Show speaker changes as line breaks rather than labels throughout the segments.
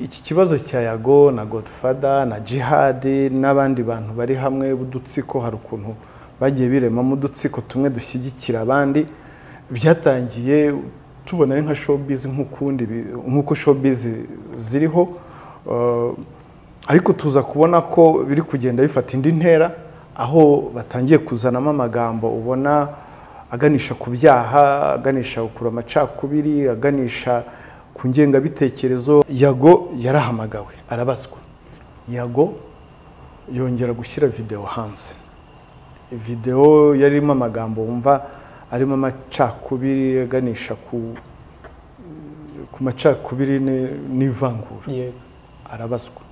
Iki kibazo cya Yago na Godfather na Jihad n'abandi bantu bari hamwe b'udutsiko, hari ukuntu bagiye biremamo udutsiko tumwe dushyigikira abandi. Byatangiye tubona ari nka showbiz nk'ukundi, nk'uko showbiz ziriho, ariko tuza kubona ko biri kugenda bifata indi ntera, aho batangiye kuzanamo amagambo ubona aganisha ku byaha, aganisha kuri amacakubiri, aganisha ku ngengabitekerezo. Yago yarahamagawe arabazwa. Yago yongera gushyira video hanze, video yarimo amagambo wumva arimo amacakubiri, aganisha ku macakubiri n'ivangura. Arabazwa,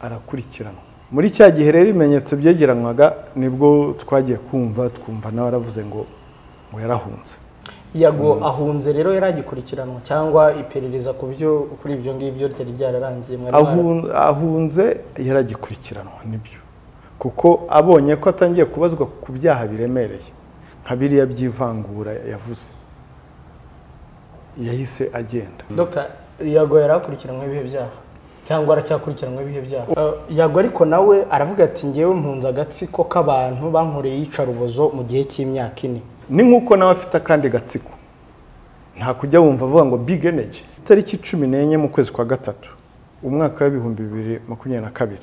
arakurikiranwa. Muri cya gihe rero ibimenyetso byegeranwaga, nibwo twagiye kumva twumva nawe aravuze ngo yarahunze.
Yago ahunze rero yaragikurikiranwa cyangwa iperereza ku byo kuri ibyo ngibyo ryari ryararangiye?
Ahunze yaragikurikiranwa nibyo, kuko abonye ko atangiye kubazwa ku byaha biremereye nka biriya by'ivangura yavuze, yahise agenda.
Dr. Yago yarakurikiranwe ibihe byaha cyangwa aracyakurikiranwe ibihe byaha? Yago ariko nawe aravuga ati ngewe mpunze agatsiko k'abantu bankoreye iyicarubozo mu gihe cy'imyaka 4.
Ni nkuko nawe afite akandi gatsiko, nta kujya wumva avuga ngo big energy. Tariki 14 mu kwezi kwa 3 umwaka wa 2022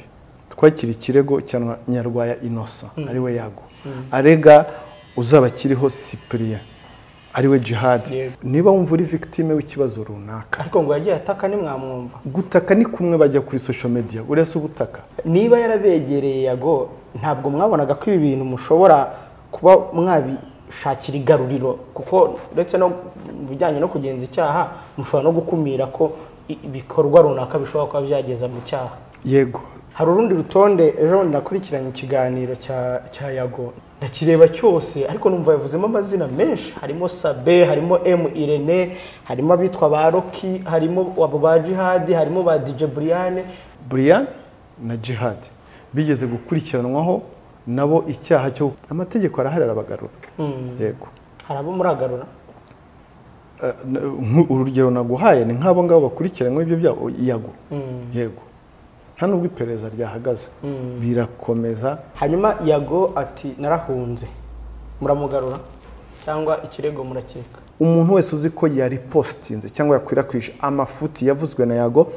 twakira ikirego cya Nyarwaya Innocent, ariwe Yago, arega Uzabakiriho Cyprien, ariwe Jihad. Niba wumva uri victime w'ikibazo runaka,
ariko ngo yagiye ataka nimwamwumva.
Gutaka ni kumwe bajya kuri social media, urese ubutaka.
Niba yarabegereye Yago, ntabwo mwabonaga ko ibi bintu mushobora kuba mwabishakira igaruriro, kuko uretse no bijyanye no kugenza icyaha mushobora no gukumira ko ibikorwa runaka bishobora kuba byageza mu cyaha?
Yego.
Hari urundi rutonde ejo nakurikiranye ikiganiro cya Yago, ndakireba cyose, ariko numva yavuzemo amazina menshi, harimo Sabe, harimo M Irene, harimo abitwa ba Rocky, harimo abo ba Jihad, harimo ba DJ Brian.
Brian na Jihad bigeze gukurikiranwaho nabo icyaha cyo, amategeko arahari arabagarura. Yego.
Hari abo muragarura?
Urugero naguhaye ni nk'abo ngabo bakurikiranywe ibyo byaha Yago. Yego. Nta nubwo iperereza ryahagaze, birakomeza.
Hanyuma Yago ati narahunze, muramugarura cyangwa ikirego murakeka?
Umuntu wese uzi ko yari postinze cyangwa yakwirakwije amafuti yavuzwe na Yago,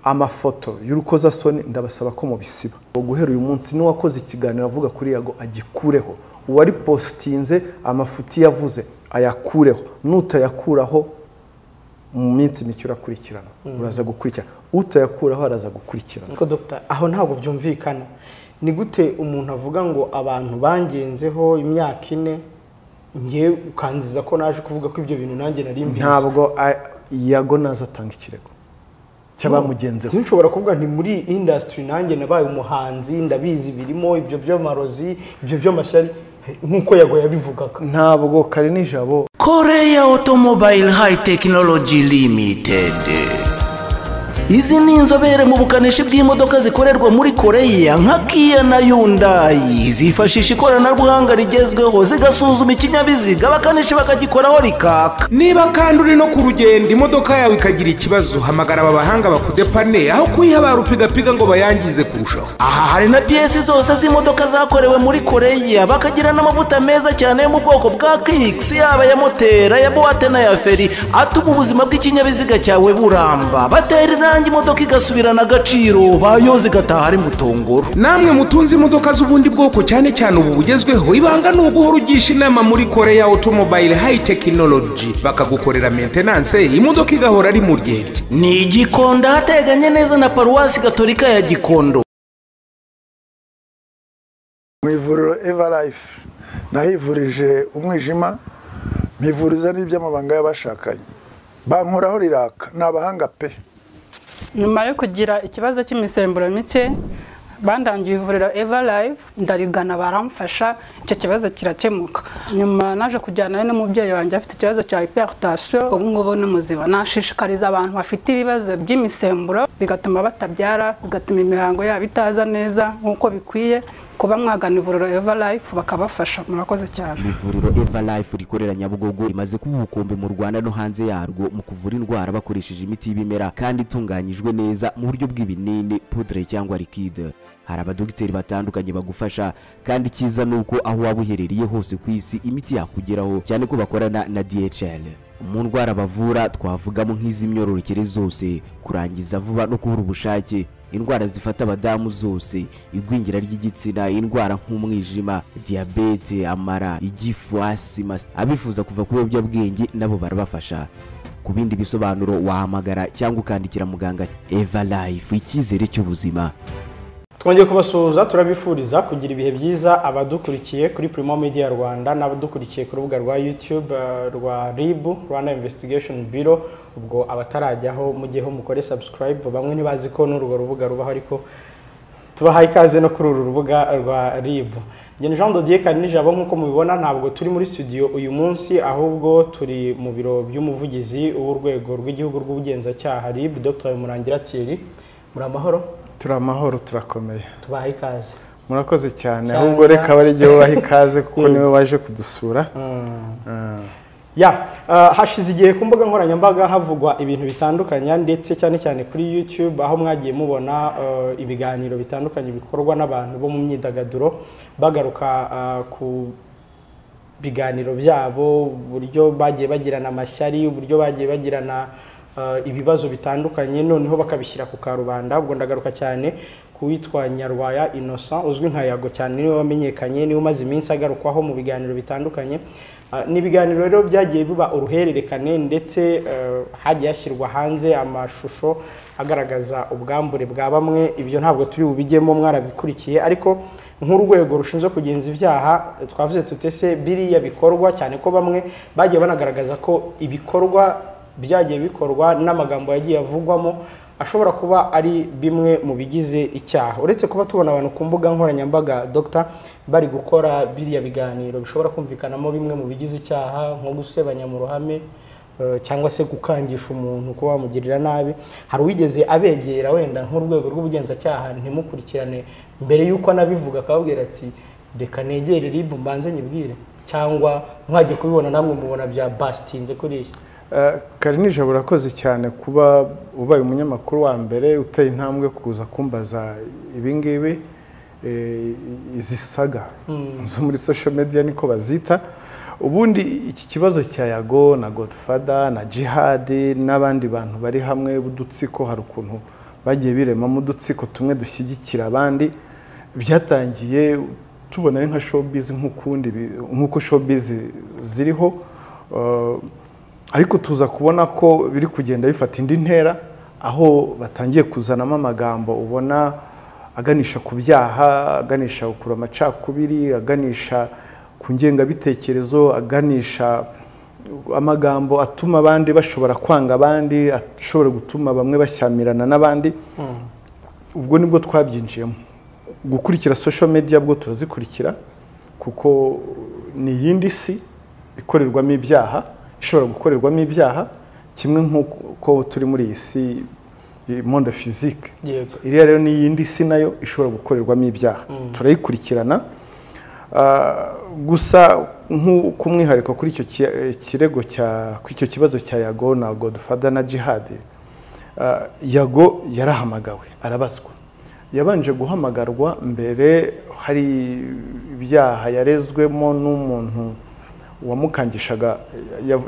amafoto y'urukozasoni, ndabasaba ko mubisiba. Guhera uyu munsi n'uwakoze ikiganiro avuga kuri Yago agikureho, uwari postinze amafuti yavuze ayakureho, nutayakuraho mu minsi mike urakurikirana, uraza gukurikirana, utayakuraho araza gukurikirana.
Ariko Dr. aho ntabwo byumvikana. Ni gute umuntu avuga ngo abantu bangenzeho imyaka 4, ngiye ukanziza ko naje kuvuga ko ibyo bintu nanjye nari mbizi?
Ntabwo Yago naza atanga ikirego cy'abamugenzeho.
Nshobora kuvuga nti muri industry nanjye nabaye umuhanzi, ndabizi birimo ibyo by'amarozi, ibyo by'amashyari, nkuko Yago yabivugaga.
Ntabwo kare nijabo.
Korea Automobile High Technology Limited. Izi ni inzobere mu bukanishi bw'imodoka zikorerwa muri Korea nka Kia na Hyundai. Zifashisha ikoranabuhanga rigezweho, zigasuzuma ikinyabiziga, abakanishi bakagikoraho rikaka.
Niba kandi uri no ku rugendo imodoka yawe ikagira ikibazo, hamagara aba bahanga bakudepane, aho kuyiha rupigapiga ngo bayangize kurushaho.
Aha hari na piyesi zose z'imodoka zakorewe muri Korea, bakagira n'amavuta meza cyane yo mu bwoko bwa Kicks, yaba ya moteri, ya boîte na ya feri, atuma ubuzima bw'ikinyabiziga cyawe buramba. Batera irangi imodoka igasubirana agaciro, bayoze igataha ari mutongoro.
Namwe mutunze imodoka z'ubundi bwoko cyane cyane ubu bugezweho, ibanga ni uguhora ugisha inama muri Korea Automobile High Technology, bakagukorera maintenance, imodoka igahora ari mu ryerye.
Ni Gikondo hateganye neza na Paruwasi Gatolika ya Gikondo.
Mu ivuriro Everlife nahivurije umwijima, mpivuriza n'iby'amabanga y'abashakanye, bankoraho riraka, ni abahanga pe.
Nyuma yo kugira ikibazo cy'imisemburo mike, bandangiye ivuriro Everlife, ndarigana baramfasha, icyo kibazo kirakemuka. Nyuma naje kujyana n'umubyeyi wanjye afite ikibazo cya hypertension, ubu ngubu ni muzima. Nashishikariza abantu bafite ibibazo by'imisemburo bigatuma batabyara, bigatuma imihango yabo itaza neza nk'uko bikwiye, kuba mwagana ivuriro Eva Life bakabafasha. Murakoze cyane.
Ivuriro Eva Life rikorera Nyabugogo rimaze kuba ubukombe mu Rwanda no hanze yarwo mu kuvura indwara bakoresheje imiti y'ibimera kandi itunganyijwe neza mu buryo bw'ibinini, poudre cyangwa liquide. Hari abadogiteri batandukanye bagufasha, kandi icyiza ni uko aho waba uherereye hose ku isi imiti yakugeraho, cyane ko bakorana na DHL. Mu ndwara bavura twavugamo nk'iz'imyororokere zose, kurangiza vuba no kubura ubushake, indwara zifata abadamu zose, igwingira ry'igitsina, indwara nk'umwijima, diyabete, amara, igifu, asima. Abifuza kuva ku biyobyabwenge nabo barabafasha. Ku bindi bisobanuro wahamagara cyangwa ukandikira muganga. Eva Life, icyizere cy'ubuzima.
Twongeye kubasuhuza, turabifuriza kugira ibihe byiza abadukurikiye kuri Primo Media Rwanda n'abadukurikiye ku rubuga rwa YouTube rwa RIB, Rwanda Investigation Bureau. Ubwo abatarajyaho mujyeho mukore subscribe, bamwe ntibazi ko n'urwo rubuga rubaho, ariko tubahaye ikaze no kuri uru rubuga rwa RIB. Njye Jean de Dieu Karinijabo, nk'uko mubibona ntabwo turi muri studio uyu munsi, ahubwo turi mu biro by'umuvugizi w'urwego rw'igihugu rw'ubugenzacyaha RIB, Dr Murangira Thierry. Muri amahoro?
Turi amahoro, turakomeye.
Tubaha ikaze.
Murakoze cyane. Ahubwo reka bari igihe ubaha ikaze kuko niwe waje kudusura.
Ya, hashize igihe ku mbuga nkoranyambaga havugwa ibintu bitandukanye, ndetse cyane cyane kuri YouTube aho mwagiye mubona ibiganiro bitandukanye bikorwa n'abantu bo mu myidagaduro bagaruka ku biganiro byabo, uburyo bagiye bagirana amashyari, uburyo bagiye bagirana ibibazo bitandukanye, noneho bakabishyira ku karubanda. Ubwo ndagaruka cyane kuwitwa Nyarwaya Innocent uzwi nka Yago cyane, niwe wamenyekanye, niwe umaze iminsi agarukwaho mu biganiro bitandukanye. Ni ibiganiro rero byagiye biba uruhererekane, ndetse hagiye hashyirwa hanze amashusho agaragaza ubwambure bwa bamwe. Ibyo ntabwo turi bubijyemo, mwarabikurikiye, ariko nk'urwego rushinzwe kugenza ibyaha twavuze tutese biriya bikorwa, cyane ko bamwe bagiye banagaragaza ko ibikorwa byagiye bikorwa n'amagambo yagiye avugwamo ashobora kuba ari bimwe mu bigize icyaha. Uretse kuba tubona abantu ku mbuga nkoranyambaga, Dr, bari gukora biriya biganiro bishobora kumvikanamo bimwe mu bigize icyaha nko gusebanya mu ruhame cyangwa se gukangisha umuntu kuba wamugirira nabi, hari uwigeze abegera wenda nk'urwego rw'ubugenzacyaha ntimukurikirane mbere y'uko anabivuga akababwira ati reka negere RIB mbanze nyibwire, cyangwa mwagiye kubibona namwe mubona bya bastinze kuriya?
Karinijabo, urakoze cyane kuba ubaye umunyamakuru wa mbere uteye intambwe kuza kumbaza ibingibi. Izi saga zo muri social media niko bazita. Ubundi iki kibazo cya Yago na Godfather na Jihad n'abandi bantu bari hamwe b'udutsiko, hari ukuntu bagiye biremamo udutsiko tumwe dushyigikira abandi, byatangiye tubona ari nka showbiz nk'ukundi nk'uko showbiz ziriho, ariko tuza kubona ko biri kugenda bifata indi ntera, aho batangiye kuzanamo amagambo ubona aganisha ku byaha, aganisha kuri amacakubiri, aganisha ku ngengabitekerezo, aganisha amagambo atuma abandi bashobora kwanga abandi, ashobora gutuma bamwe bashyamirana n'abandi. Ubwo nibwo twabyinjiyemo. Gukurikira social media bwo turazikurikira kuko ni iyindi si ikorerwamo ibyaha, ishobora gukorerwamo ibyaha, kimwe nk'uko turi muri iyi si monde physique. Iriya rero ni iyindi si nayo ishobora gukorerwamo ibyaha, turayikurikirana. Gusa nk'umwihariko kuri icyo kirego cya kuri icyo kibazo cya Yago na Godfather na Jihad, Yago yarahamagawe arabazwa. Yabanje guhamagarwa mbere hari ibyaha yarezwemo n'umuntu wamukangishaga,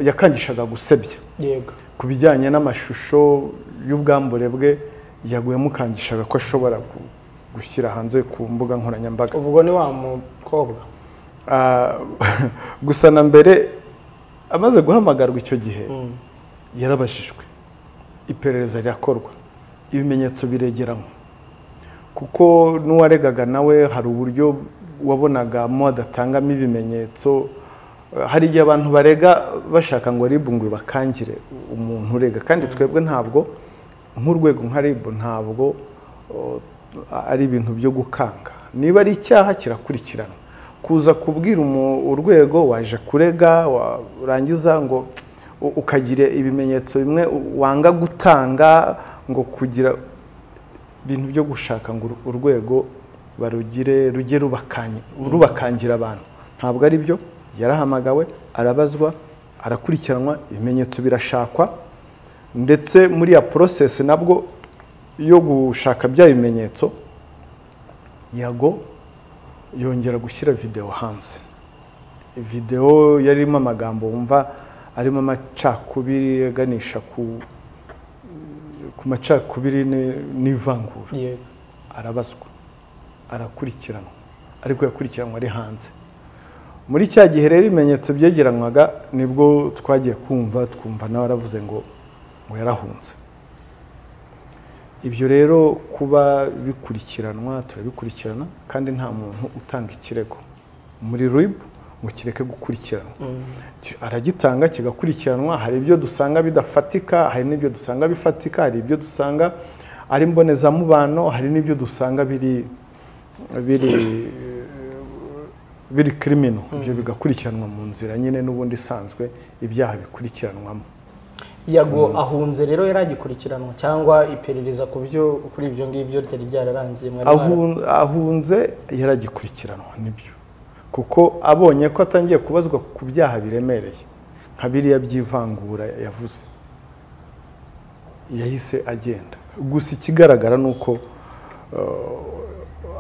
yakangishaga gusebya.
Yego.
Ku bijyanye n'amashusho y'ubwambure bwe, Yago yamukangishaga ko ashobora gushyira hanze ku mbuga nkoranyambaga.
Ubwo ni wa mukobwa.
Gusa na mbere amaze guhamagarwa icyo gihe yarabajijwe, iperereza rirakorwa, ibimenyetso biregeranywa, kuko n'uwaregaga nawe hari uburyo wabonagamo adatangamo ibimenyetso. Hari igihe abantu barega bashaka ngo RIB ngo bakangire umuntu urega, kandi twebwe ntabwo nk'urwego nka RIB ntabwo ari ibintu byo gukanga. Niba ari icyaha kirakurikiranwa. Kuza kubwira urwego waje kurega warangiza ngo ukagira ibimenyetso bimwe wanga gutanga ngo kugira ibintu byo gushaka ngo urwego barugire rujye rubakangira abantu. Ntabwo ari byo. Yarahamagawe, arabazwa, arakurikiranwa, ibimenyetso birashakwa, ndetse muri ya process nabwo yo gushaka bya bimenyetso Yago yongera gushyira video hanze. Video yarimo amagambo wumva arimo amacakubiri aganisha ku macakubiri n'ivangura. Arabazwa, arakurikiranwa, ariko yakurikiranwa ari hanze. Muri cya gihe rero ibimenyetso byegeranwaga nibwo twagiye kumva twumva nawe aravuze ngo yarahunze. Ibyo rero kuba bikurikiranwa turabikurikirana, kandi nta muntu utanga ikirego muri RIB ngo kireke gukurikiranwa. Aragitanga kigakurikiranwa. Hari ibyo dusanga bidafatika, hari n'ibyo dusanga bifatika, hari ibyo dusanga ari mbonezamubano, hari n'ibyo dusanga biri biri criminal. Ibyo bigakurikiranwa mu nzira nyine n'ubundi isanzwe ibyaha bikurikiranwamo.
Yago ahunze rero yaragikurikiranwa cyangwa iperereza ku byo kuri ibyo ngibyo ryari ryararangiye?
Ahunze yaragikurikiranwa nibyo, kuko abonye ko atangiye kubazwa ku byaha biremereye nka biriya by'ivangura yavuze, yahise agenda. Gusa ikigaragara nuko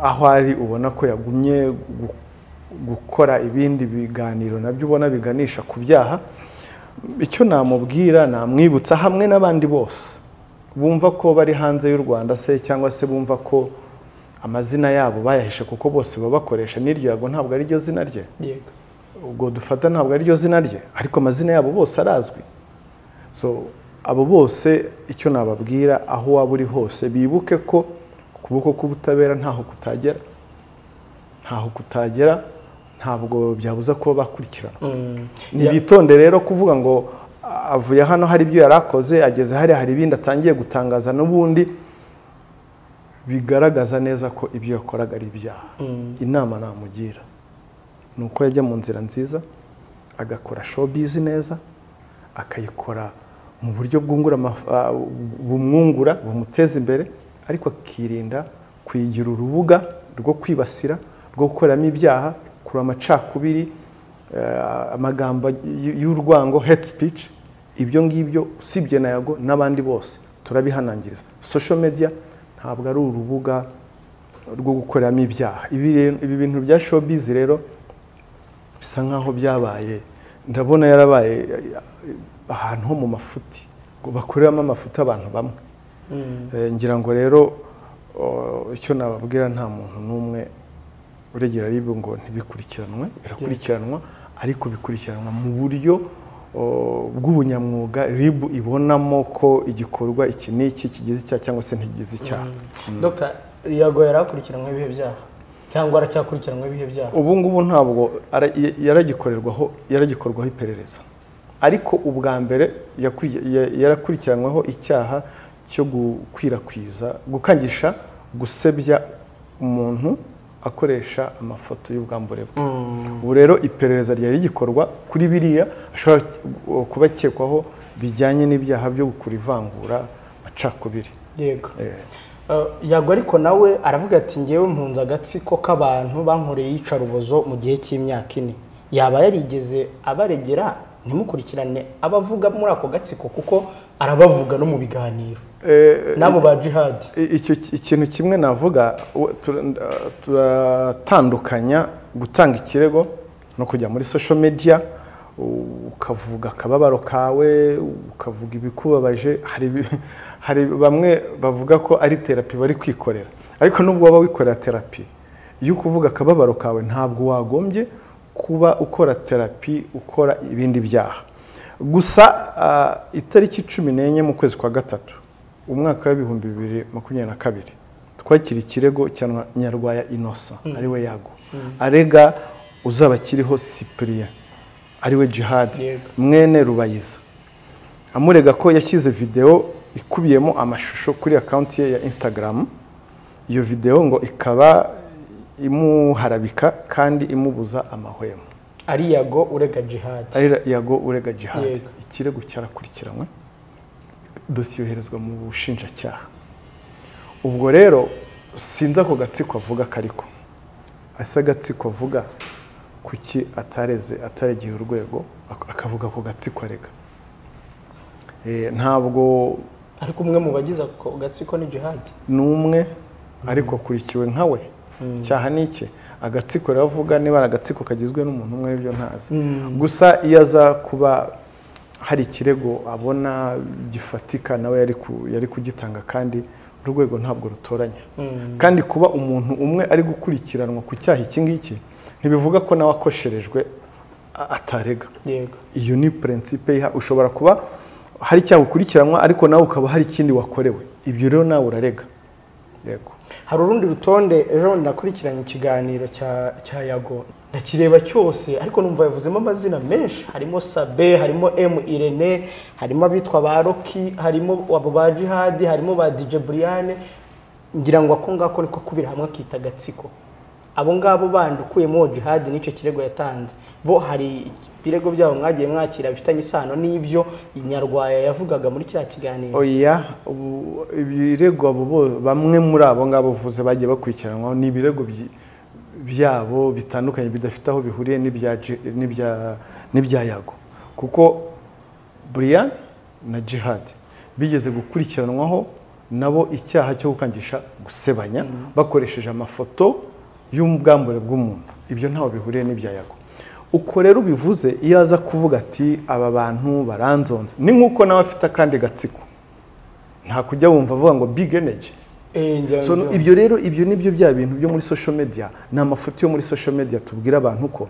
aho ari ubona ko yagumye gukora ibindi biganiro nabyo ubona biganisha ku byaha. Icyo namubwira, namwibutsa hamwe n'abandi bose bumva ko bari hanze y'u Rwanda se cyangwa se bumva ko amazina yabo bayahishe, kuko bose babakoresha n'iryo Yago ntabwo ari ryo zina rye.
Yego,
ubwo dufata ntabwo ari ryo zina rye, ariko amazina yabo bose arazwi. So abo bose icyo nababwira, aho waba uri hose bibuke ko ukuboko k'ubutabera ntaho kutagera, ntaho kutagera, ntabwo byabuza ko bakurikirana. Nibitonde rero kuvuga ngo avuye hano hari ibyo yarakoze, ageze hari ibindi atangiye gutangaza n'ubundi bigaragaza neza ko ibyo yakoraga ari ibyaha. Inama namugira ni uko yajya mu nzira nziza, agakora showbiz neza, akayikora mu buryo bwungura bumwungura bumuteza imbere, ariko akirinda kuyigira urubuga rwo kwibasira, rwo gukoreramo ibyaha, kuri amacakubiri, amagambo y'urwango, hate speech. Ibyo ngibyo usibye na Yago n'abandi bose turabihanangiriza. Social media ntabwo ari urubuga rwo gukoreramo ibyaha. Ibi bintu bya showbiz rero bisa nkaho byabaye, ndabona yarabaye ahantu ho mu mafuti, ngo bakoreramo amafuti abantu bamwe. Ngira ngo rero icyo nababwira, nta muntu n'umwe uregera RIB ngo ntibikurikiranwe, birakurikiranwa, ariko bikurikiranwa mu buryo bw'ubunyamwuga. RIB ibonamo ko igikorwa iki n'iki kigize icyaha cyangwa se ntigize icyaha.
Dr. Yago yarakurikiranwe ibihe byaha cyangwa aracyakurikiranwe ibihe byaha?
Ubu ngubu ntabwo yaragikorwaho iperereza, ariko ubwa mbere yarakurikiranweho icyaha cyo gukwirakwiza, gukangisha, gusebya umuntu akoresha amafoto y'ubwambure bwe. Ubu rero iperereza ryari rigikorwa kuri biriya ashobora kuba akekwaho bijyanye n'ibyaha byo gukura ivangura, amacakubiri.
Yego. Yago ariko nawe aravuga ati ngewe mpunze agatsiko k'abantu bankoreye iyicarubozo mu gihe cy'imyaka 4. Yaba yarigeze abaregera ntimukurikirane abavuga muri ako gatsiko, kuko arabavuga no mu biganiro nabo ba jihad.
Icyo ikintu kimwe navuga, turatandukanya gutanga ikirego no kujya muri social media ukavuga akababaro kawe, ukavuga ibikubabaje. Hari bamwe bavuga ko ari therapy bari kwikorera, ariko nubwo waba wikorera therapy, iyo kuvuga akababaro kawe ntabwo wagombye kuba ukora therapy ukora ibindi byaha. Gusa itariki 14 mu kwezi kwa 3 umwaka wa 2022 twakira ikirego cya Nyarwaya Innocent ariwe Yago, arega Uzabakiriho Cyprien ariwe Jihad mwene Rubayiza, amurega ko yashyize video ikubiyemo amashusho kuri account ye ya Instagram. Iyo video ngo ikaba imuharabika kandi imubuza amahwemo.
Ari Yago urega Jihad.
Ari Yago urega Jihad. Ikirego cyarakurikiranwe, dosiye yoherezwa mu bushinjacyaha. Ubwo rero Sinzi ako gatsiko avuga kariko. Asa gatsiko avuga kuki atareze ataregiye urwego akavuga ko gatsiko arega. Ntabwo
ariko umwe mu bagize ako gatsiko ni Jihad.
Numwe ariko akurikiwe nkawe. Cyaha niki agatsiko ravuga niba agatsiko kagizwe n'umuntu umwe ibyo ntazi. Gusa iyo aza kuba hari ikirego abona gifatika nawe yari kugitanga kandi urwego ntabwo rutoranya. Kandi kuba umuntu umwe ari gukurikiranwa ku cyaha iki ngiki ntibivuga ko nawe akosherejwe atarega.
Yego.
Iyo ni principe iha ushobora kuba hari icyaha ukurikiranwa ariko nawe ukaba hari ikindi wakorewe. Ibyo rero nawe urarega. Yego.
Hari urundi rutonde ejo nakurikiranye ikiganiro cya Yago ndakireba cyose ariko numva yavuzemo amazina menshi harimo Sabe, harimo M Irene, harimo abitwa ba Rocky, harimo abo ba Jihad, harimo ba DJ Brian. Ngira ngo ako ngako niko kubira hamwe akita gatsiko. Abo ngabo bandi ukuyemo Jihad n'icyo kirego yatanze bo hari ibirego byabo mwagiye mwakira bifitanye isano n'ibyo Inyarwaya yavugaga muri kiriya kiganiro.
Oya, ibirego abo bamwe muri abo ngabo uvuze bagiye bakurikiranwa ni ibirego byabo bitandukanye bidafite aho bihuriye n'ibya Yago. Kuko Brian na Jihad bigeze gukurikiranwaho nabo icyaha cyo gukangisha gusebanya bakoresheje amafoto y'ubwambure bw'umuntu. Ibyo ntaho bihuriye n'ibya Yago. Uko rero bivuze iyo aza kuvuga ati aba bantu baranzonze ni nkuko nawe afite akandi gatsiko nta kujya wumva avuga ngo big energy. So ibyo rero ibyo nibyo bya bintu byo muri social media ni amafoto yo muri social media tubwira abantu ko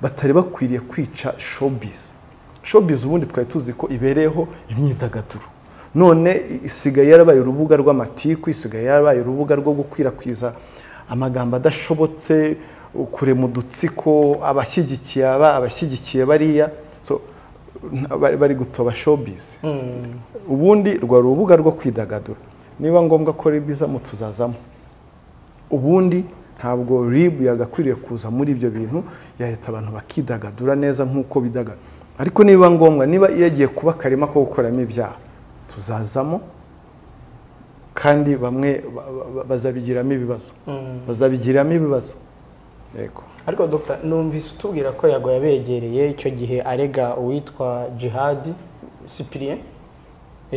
batari bakwiriye kwica showbiz. Showbiz ubundi twari tuzi ko ibereyeho imyidagaduro, none isigaye yarabaye urubuga rw'amatiku, isigaye yarabaye urubuga rwo gukwirakwiza amagambo adashobotse, kure mu dutsiko, abashyigikiye aba abashyigikiye bariya. So bari gutoba showbiz. Ubundi rwa rubuga rwo kwidagadura niba ngombwa ko RIB izamo tuzazamo. Ubundi ntabwo RIB yagakwiriye kuza muri ibyo bintu, yaretse abantu bakidagadura neza nkuko bidagadura. Ariko niba ngombwa niba yagiye kuba karima ko gukoramo ibyaha tuzazamo kandi bamwe bazabigiramo ibibazo. Bazabigiramo ibibazo. Yego.
Ariko Dr. numvise utubwira ko Yago yabegereye icyo gihe arega uwitwa Jihad Cyprien.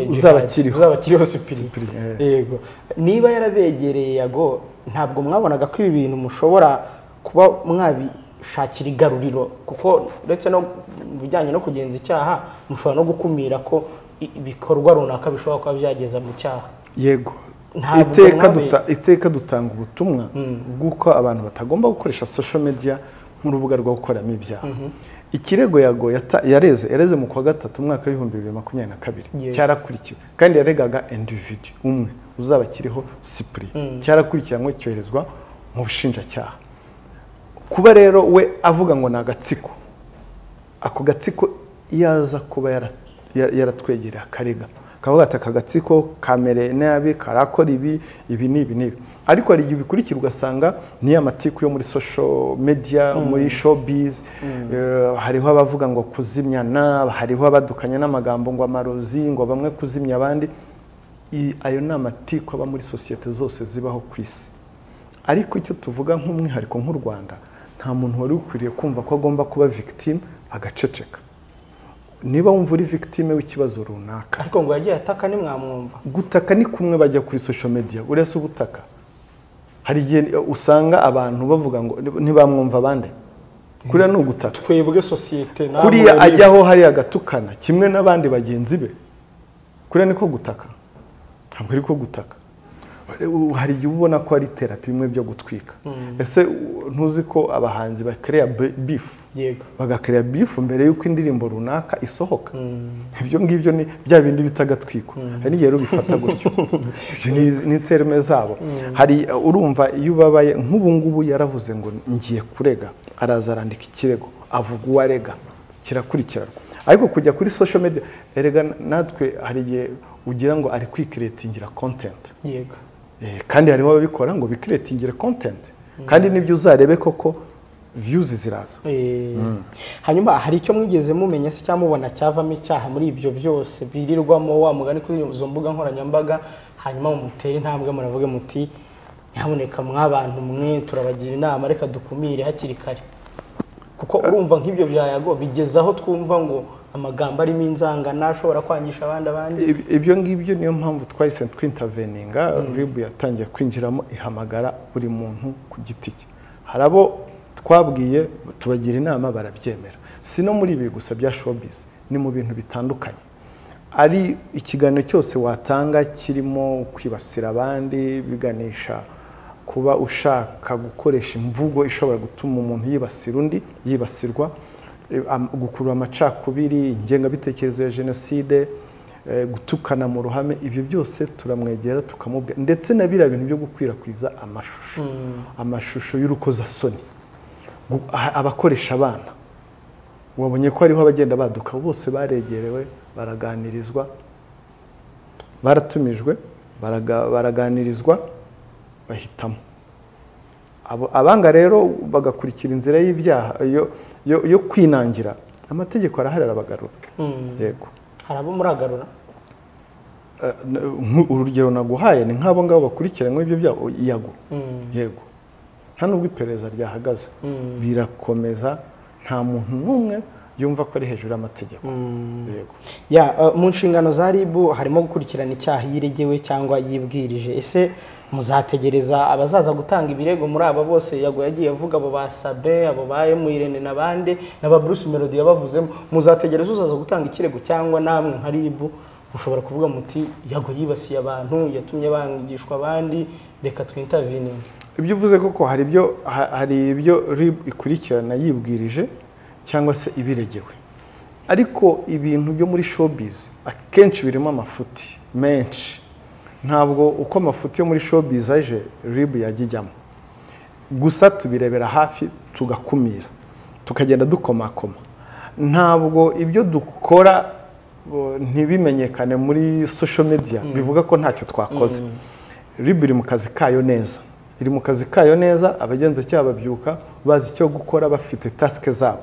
Uzabakiriho Cyprien. Yego. Niba yarabegereye Yago ntabwo mwabonaga ko ibi bintu mushobora kuba mwabishakira igaruriro kuko uretse no bijyanye no kugenza icyaha mushobora no gukumira ko ibikorwa runaka bishobora kuba byageza mu cyaha.
Yego. Iteka dutanga ubutumwa bw'uko abantu batagomba gukoresha social media nk'urubuga rwo gukoramo ibyaha. Ikirego Yago yareze mu kwa gatatu umwaka w'2022 cyarakurikiwe kandi yaregaga individu umwe uzabakiriho Cyprien. Cyarakurikiranwe cyoherezwa mu bushinjacyaha. Kuba rero we avuga ngo ni agatsiko, ako gatsiko yaza kuba yaratwegereye akarega kavuga ati aka gatsiko kamere nabi karakora ibi ibi n'ibi n'ibi. Ariko hari igihe bikurikira ugasanga ni amatiku yo muri social media muri showbiz. Hariho abavuga ngo kuzimyana, hariho abadukanya n'amagambo ngo amarozi ngo bamwe kuzimya abandi. Ayo ni amatiku aba muri societe zose zibaho ku isi. Ariko icyo tuvuga nk'umwihariko nk'u Rwanda nta muntu wari ukwiriye kumva ko agomba kuba victim agaceceka. Niba wumva uri victime w'ikibazo runaka
ariko ngo yagiye ataka ni mwamwumva.
Gutaka ni kumwe bajya kuri social media urese ubutaka. Hari igihe usanga abantu bavuga ngo ntibamwumva abandi. Kuriya ni ugutaka.
Twebwe societe namwe
kuriya ajyaho hari agatukana kimwe n'abandi bagenzi be. Kuriya niko gutaka. Ntabwo ariko gutaka. Hari igihe ubona ko ari therapy imwe byo gutwika. Ese ntuzi ko abahanzi bakereya beef?
Yego.
Bagakereya beef mbere yuko indirimbo runaka isohoka. Ibyo ngibyo ni bya bindi bitagatwikwa. Hari n'igihe rubifata gutyo. Ibyo ni terme zabo. Hari urumva iyo ubabaye nk'ubu ngubu yaravuze ngo ngiye kurega, araza arandika ikirego, avuga uwarega, kirakurikiranwa. Ariko kujya kuri social media erega natwe hari igihe ugira ngo ari kwikreatingira content.
Yego.
Kandi hariho ababikora ngo bikreatingire content. Kandi nibyo uzarebe koko views ziraza.
Hanyuma hari icyo mwigeze mumenya se cyangwa mubona cyavamo icyaha muri ibyo byose birirwamo wa mugani kuri izo mbuga nkoranyambaga, hanyuma mumutere intambwe muravuge muti Nyamuneka mwabantu mwe turabagira inama, reka dukumire hakiri kare, kuko urumva nk'ibyo bya Yago bigeze aho twumva ngo amagambo arimo inzangano ashobora kwangisha abandi.
Ibyo ngibyo niyo mpamvu twahise twinterveninga. RIB yatangiye kwinjiramo ihamagara buri muntu ku giti cye. Hari abo twabwiye tubagira inama barabyemera. Si no muri ibi gusa bya showbiz, ni mu bintu bitandukanye. Ari ikiganiro cyose watanga kirimo kwibasira abandi, biganisha kuba ushaka gukoresha imvugo ishobora gutuma umuntu yibasira undi, yibasirwa, gukurura amacakubiri, ingengabitekerezo ya jenoside, gutukana mu ruhame, ibyo byose turamwegera tukamubwira, ndetse na biriya bintu byo gukwirakwiza amashusho y'urukozasoni, abakoresha abana, wabonye ko hariho abagenda baduka, bose baregerewe, baraganirizwa, baratumijwe, baraganirizwa, bahitamo. Abanga rero bagakurikira inzira y'ibyaha yo kwinangira, amategeko arahari arabagarura. Yego.
Hari abo muragarura?
Urugero naguhaye ni nk'abo ngabo bakurikiranywe ibyo byaha, Yago. Yego. Nta nubwo iperereza ryahagaze, birakomeza, nta muntu n'umwe yumva ko ari hejuru y'amategeko. Yego.
Ya, mu nshingano za RIB harimo gukurikirana icyaha yiregewe cyangwa yibwirije. Ese muzategereza abazaza gutanga ibirego muri aba bose Yago yagiye avuga, abo ba Sabe, abo ba Irene n'abandi, n'aba Bruce Melody yabavuzemo, muzategereza uzaza gutanga ikirego cyangwa namwe nka RIB mushobora kuvuga muti Yago yibasiye abantu, yatumye bangishwa abandi, reka twinterveninge?
Ibyo uvuze koko hari ibyo RIB ikurikirana yibwirije cyangwa se ibiregewe, ariko ibintu byo muri showbiz akenshi birimo amafuti menshi. Ntabwo uko amafuti yo muri showbiz aje RIB yajya ijyamo, gusa tubirebera hafi tugakumira, tukagenda dukomakoma. Ntabwo ibyo dukora ntibimenyekane muri social media bivuga ko ntacyo twakoze. RIB iri mu kazi kayo neza, iri mu kazi kayo neza, abagenzacyaha babyuka bazi icyo gukora, bafite task zabo.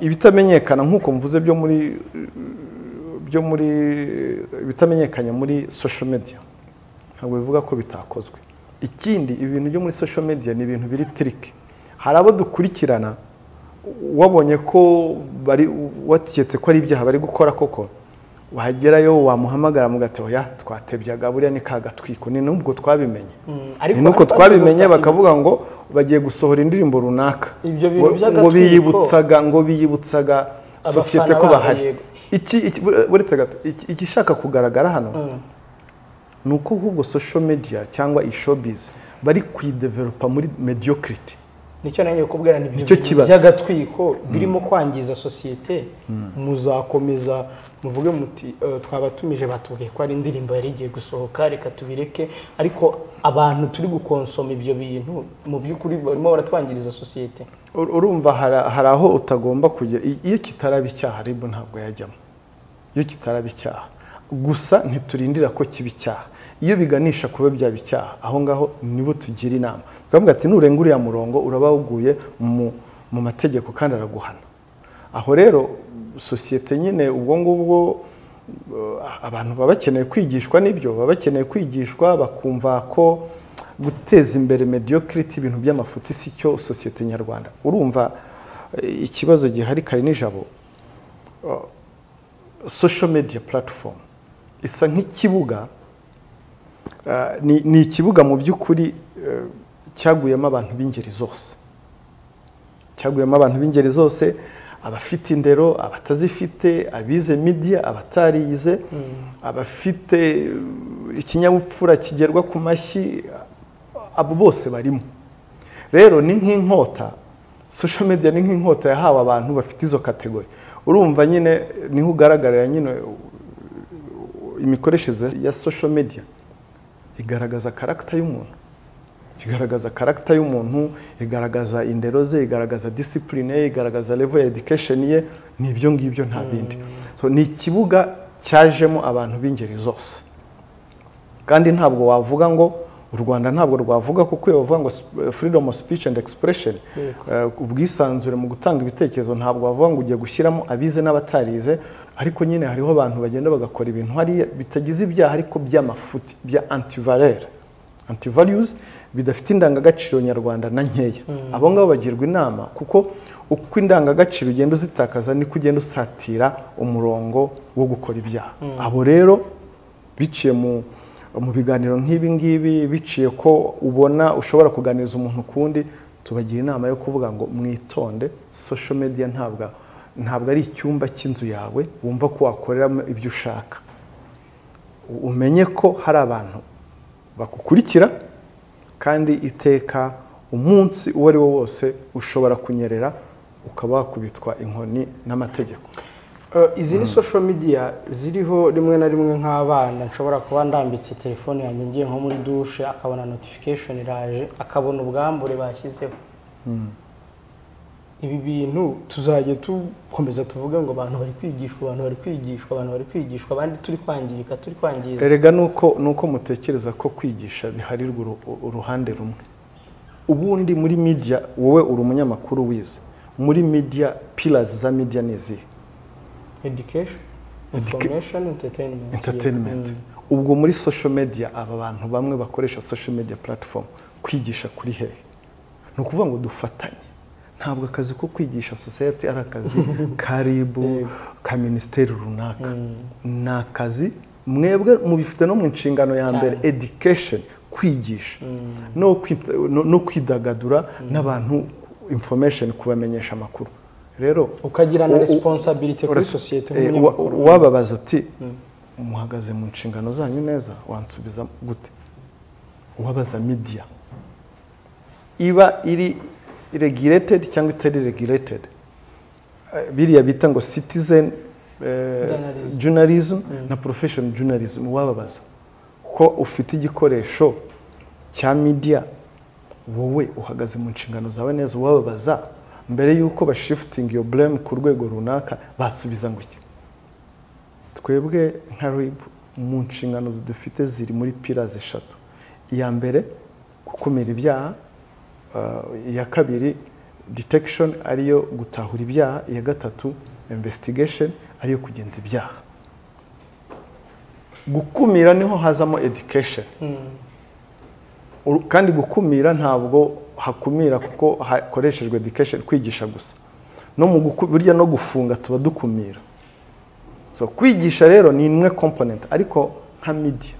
Ibitamenyekana nk'uko mvuze byo muri ibitamenyekanye muri social media ntabwo bivuga ko bitakozwe. Ikindi, ibintu byo muri social media ni ibintu biri trick. Hari abo dukurikirana wabonye ko bari watiketse ko ari ibyaha bari gukora koko, wagerayo wamuhamagara mugati oya twatebyaga buriya ni kagatwiko, ni nubwo twabimenye. Ni nuko twabimenye bakavuga ngo bagiye gusohora indirimbo runaka, ngo biyibutsaga sosiyete ko bahari. Uretse gato, igishaka kugaragara hano ni uko ahubwo social media cyangwa showbiz bari kuyidevelopa muri mediocrity.
Nicyo nanjye kubwira ni ibyo by'agatwiko birimo kwangiza sosiyete. Muzakomeza muvuge muti twabatumije batubwiye ko ari indirimbo yari igiye gusohoka, reka tubireke, ariko abantu turi gukonsoma ibyo bintu mu by'ukuri barimo baratwangiriza sosiyete.
Urumva hari aho utagomba kujya. Iyo kitaraba icyaha RIB ntabwo yajyamo, iyo kitaraba icyaha gusa ntiturindira ko kiba icyaha. Iyo biganisha kuba byaba icyaha, aho ngaho nibo tugira inama, tukavuga ati nurenga uriya murongo uraba uguye mu mategeko kandi araguhana. Aho rero sosiyete nyine ubwo ngubwo abantu baba bakeneye kwigishwa, n'ibyo baba bakeneye kwigishwa bakumva ko guteza imbere mediocrity, ibintu by'amafuti si cyo sosiyete nyarwanda. Urumva ikibazo gihari kare nijabo, social media platform isa nk'ikibuga, ni ikibuga mu by'ukuri cyaguyemo abantu b'ingeri zose, cyaguyemo abantu b'ingeri zose, abafite indero, abatazifite, abize media, abatarize, abafite ikinyabupfura kigerwa ku mashyi, abo bose barimo. Rero ni nk'inkota, social media ni nk'inkota yahawe abantu bafite izo kategori. Urumva nyine niho ugaragarira nyine imikoreshereze ya social media igaragaza karagita y'umuntu, igaragaza karagita y'umuntu, igaragaza indero ze, igaragaza discipline ye, igaragaza level ya education ye, ni ibyo ngibyo nta bindi. So ni ikibuga cyajemo abantu b'ingeri zose, kandi ntabwo wavuga ngo u Rwanda ntabwo rwavuga, kuko iyo bavuga ngo freedom of speech and expression, ubwisanzure mu gutanga ibitekerezo, ntabwo bavuga ngo ugiye gushyiramo abize n'abatarize. Ariko nyine hariho abantu bagenda bagakora ibintu hariya bitagize ibyaha ariko by'amafuti, bya antivaleur, Anti values bidafite indangagaciro nyarwanda na nkeya. Abo ngabo bagirwa inama, kuko uko indangagaciro ugenda uzitakaza niko ugenda usatira umurongo wo gukora ibyaha. Abo rero biciye mu biganiro nk'ibi ngibi, biciye ko ubona ushobora kuganiriza umuntu kundi, tubagira inama yo kuvuga ngo mwitonde, social media ntabwo ari icyumba cy'inzu yawe wumva ko wakoreramo ibyo ushaka. Umenye ko hari abantu bakukurikira, kandi iteka umunsi uwo ari wo wose ushobora kunyerera ukaba wakubitwa inkoni n'amategeko.
Izi ni social media ziriho rimwe na rimwe nk'abana nshobora kuba ndambitse telefone yanjye ngiye nko muri douche, akabona notification iraje, akabona ubwambure bashyizeho. Ibi bintu tuzajya tukomeza tuvuge ngo abantu bari kwigishwa, abantu bari kwigishwa, abantu bari kwigishwa, abandi turi kwangirika, turi kwangiza.
Erega nuko mutekereza ko kwigisha biharirwa uruhande rumwe. Ubundi muri media, wowe uri umunyamakuru wize, muri media pillars za media ni izihe?
Education, information, entertainment.
Entertainment. Ubwo muri social media aba bantu bamwe bakoresha social media platform kwigisha kuri hehe? Ni ukuvuga ngo dufatanye. Ntabwo akazi ko kwigisha society ari akazi ka RIB, ka ministeri runaka. Ni akazi mwebwe mubifite no mu nshingano ya mbere, education, kwigisha no kwidagadura n'abantu, information, kubamenyesha amakuru. Rero
ukagira na responsibility kuri society nk'umunyamakuru.
Wababaza ati muhagaze mu nshingano zanyu neza, wansubiza gute? Wabaza media iba iri regulated cyangwa itari regulated, biriya bita ngo citizen journalism na professional journalism. Wababaza ko ufite igikoresho cya media, wowe uhagaze mu nshingano zawe neza? Wababaza mbere yuko ba shifting your blame ku rwego runaka, basubiza ngo iki? Twebwe nka RIB mu nshingano dufite ziri muri pillars eshatu. Iya mbere gukumira ibyaha, iya kabiri detection ariyo gutahura ibyaha, iya gatatu investigation ariyo kugenza ibyaha. Gukumira niho hazamo education. Kandi gukumira ntabwo hakumira kuko hakoreshejwe education, kwigisha gusa. No mu burya no gufunga tuba dukumira. So kwigisha rero ni imwe component, ariko nka media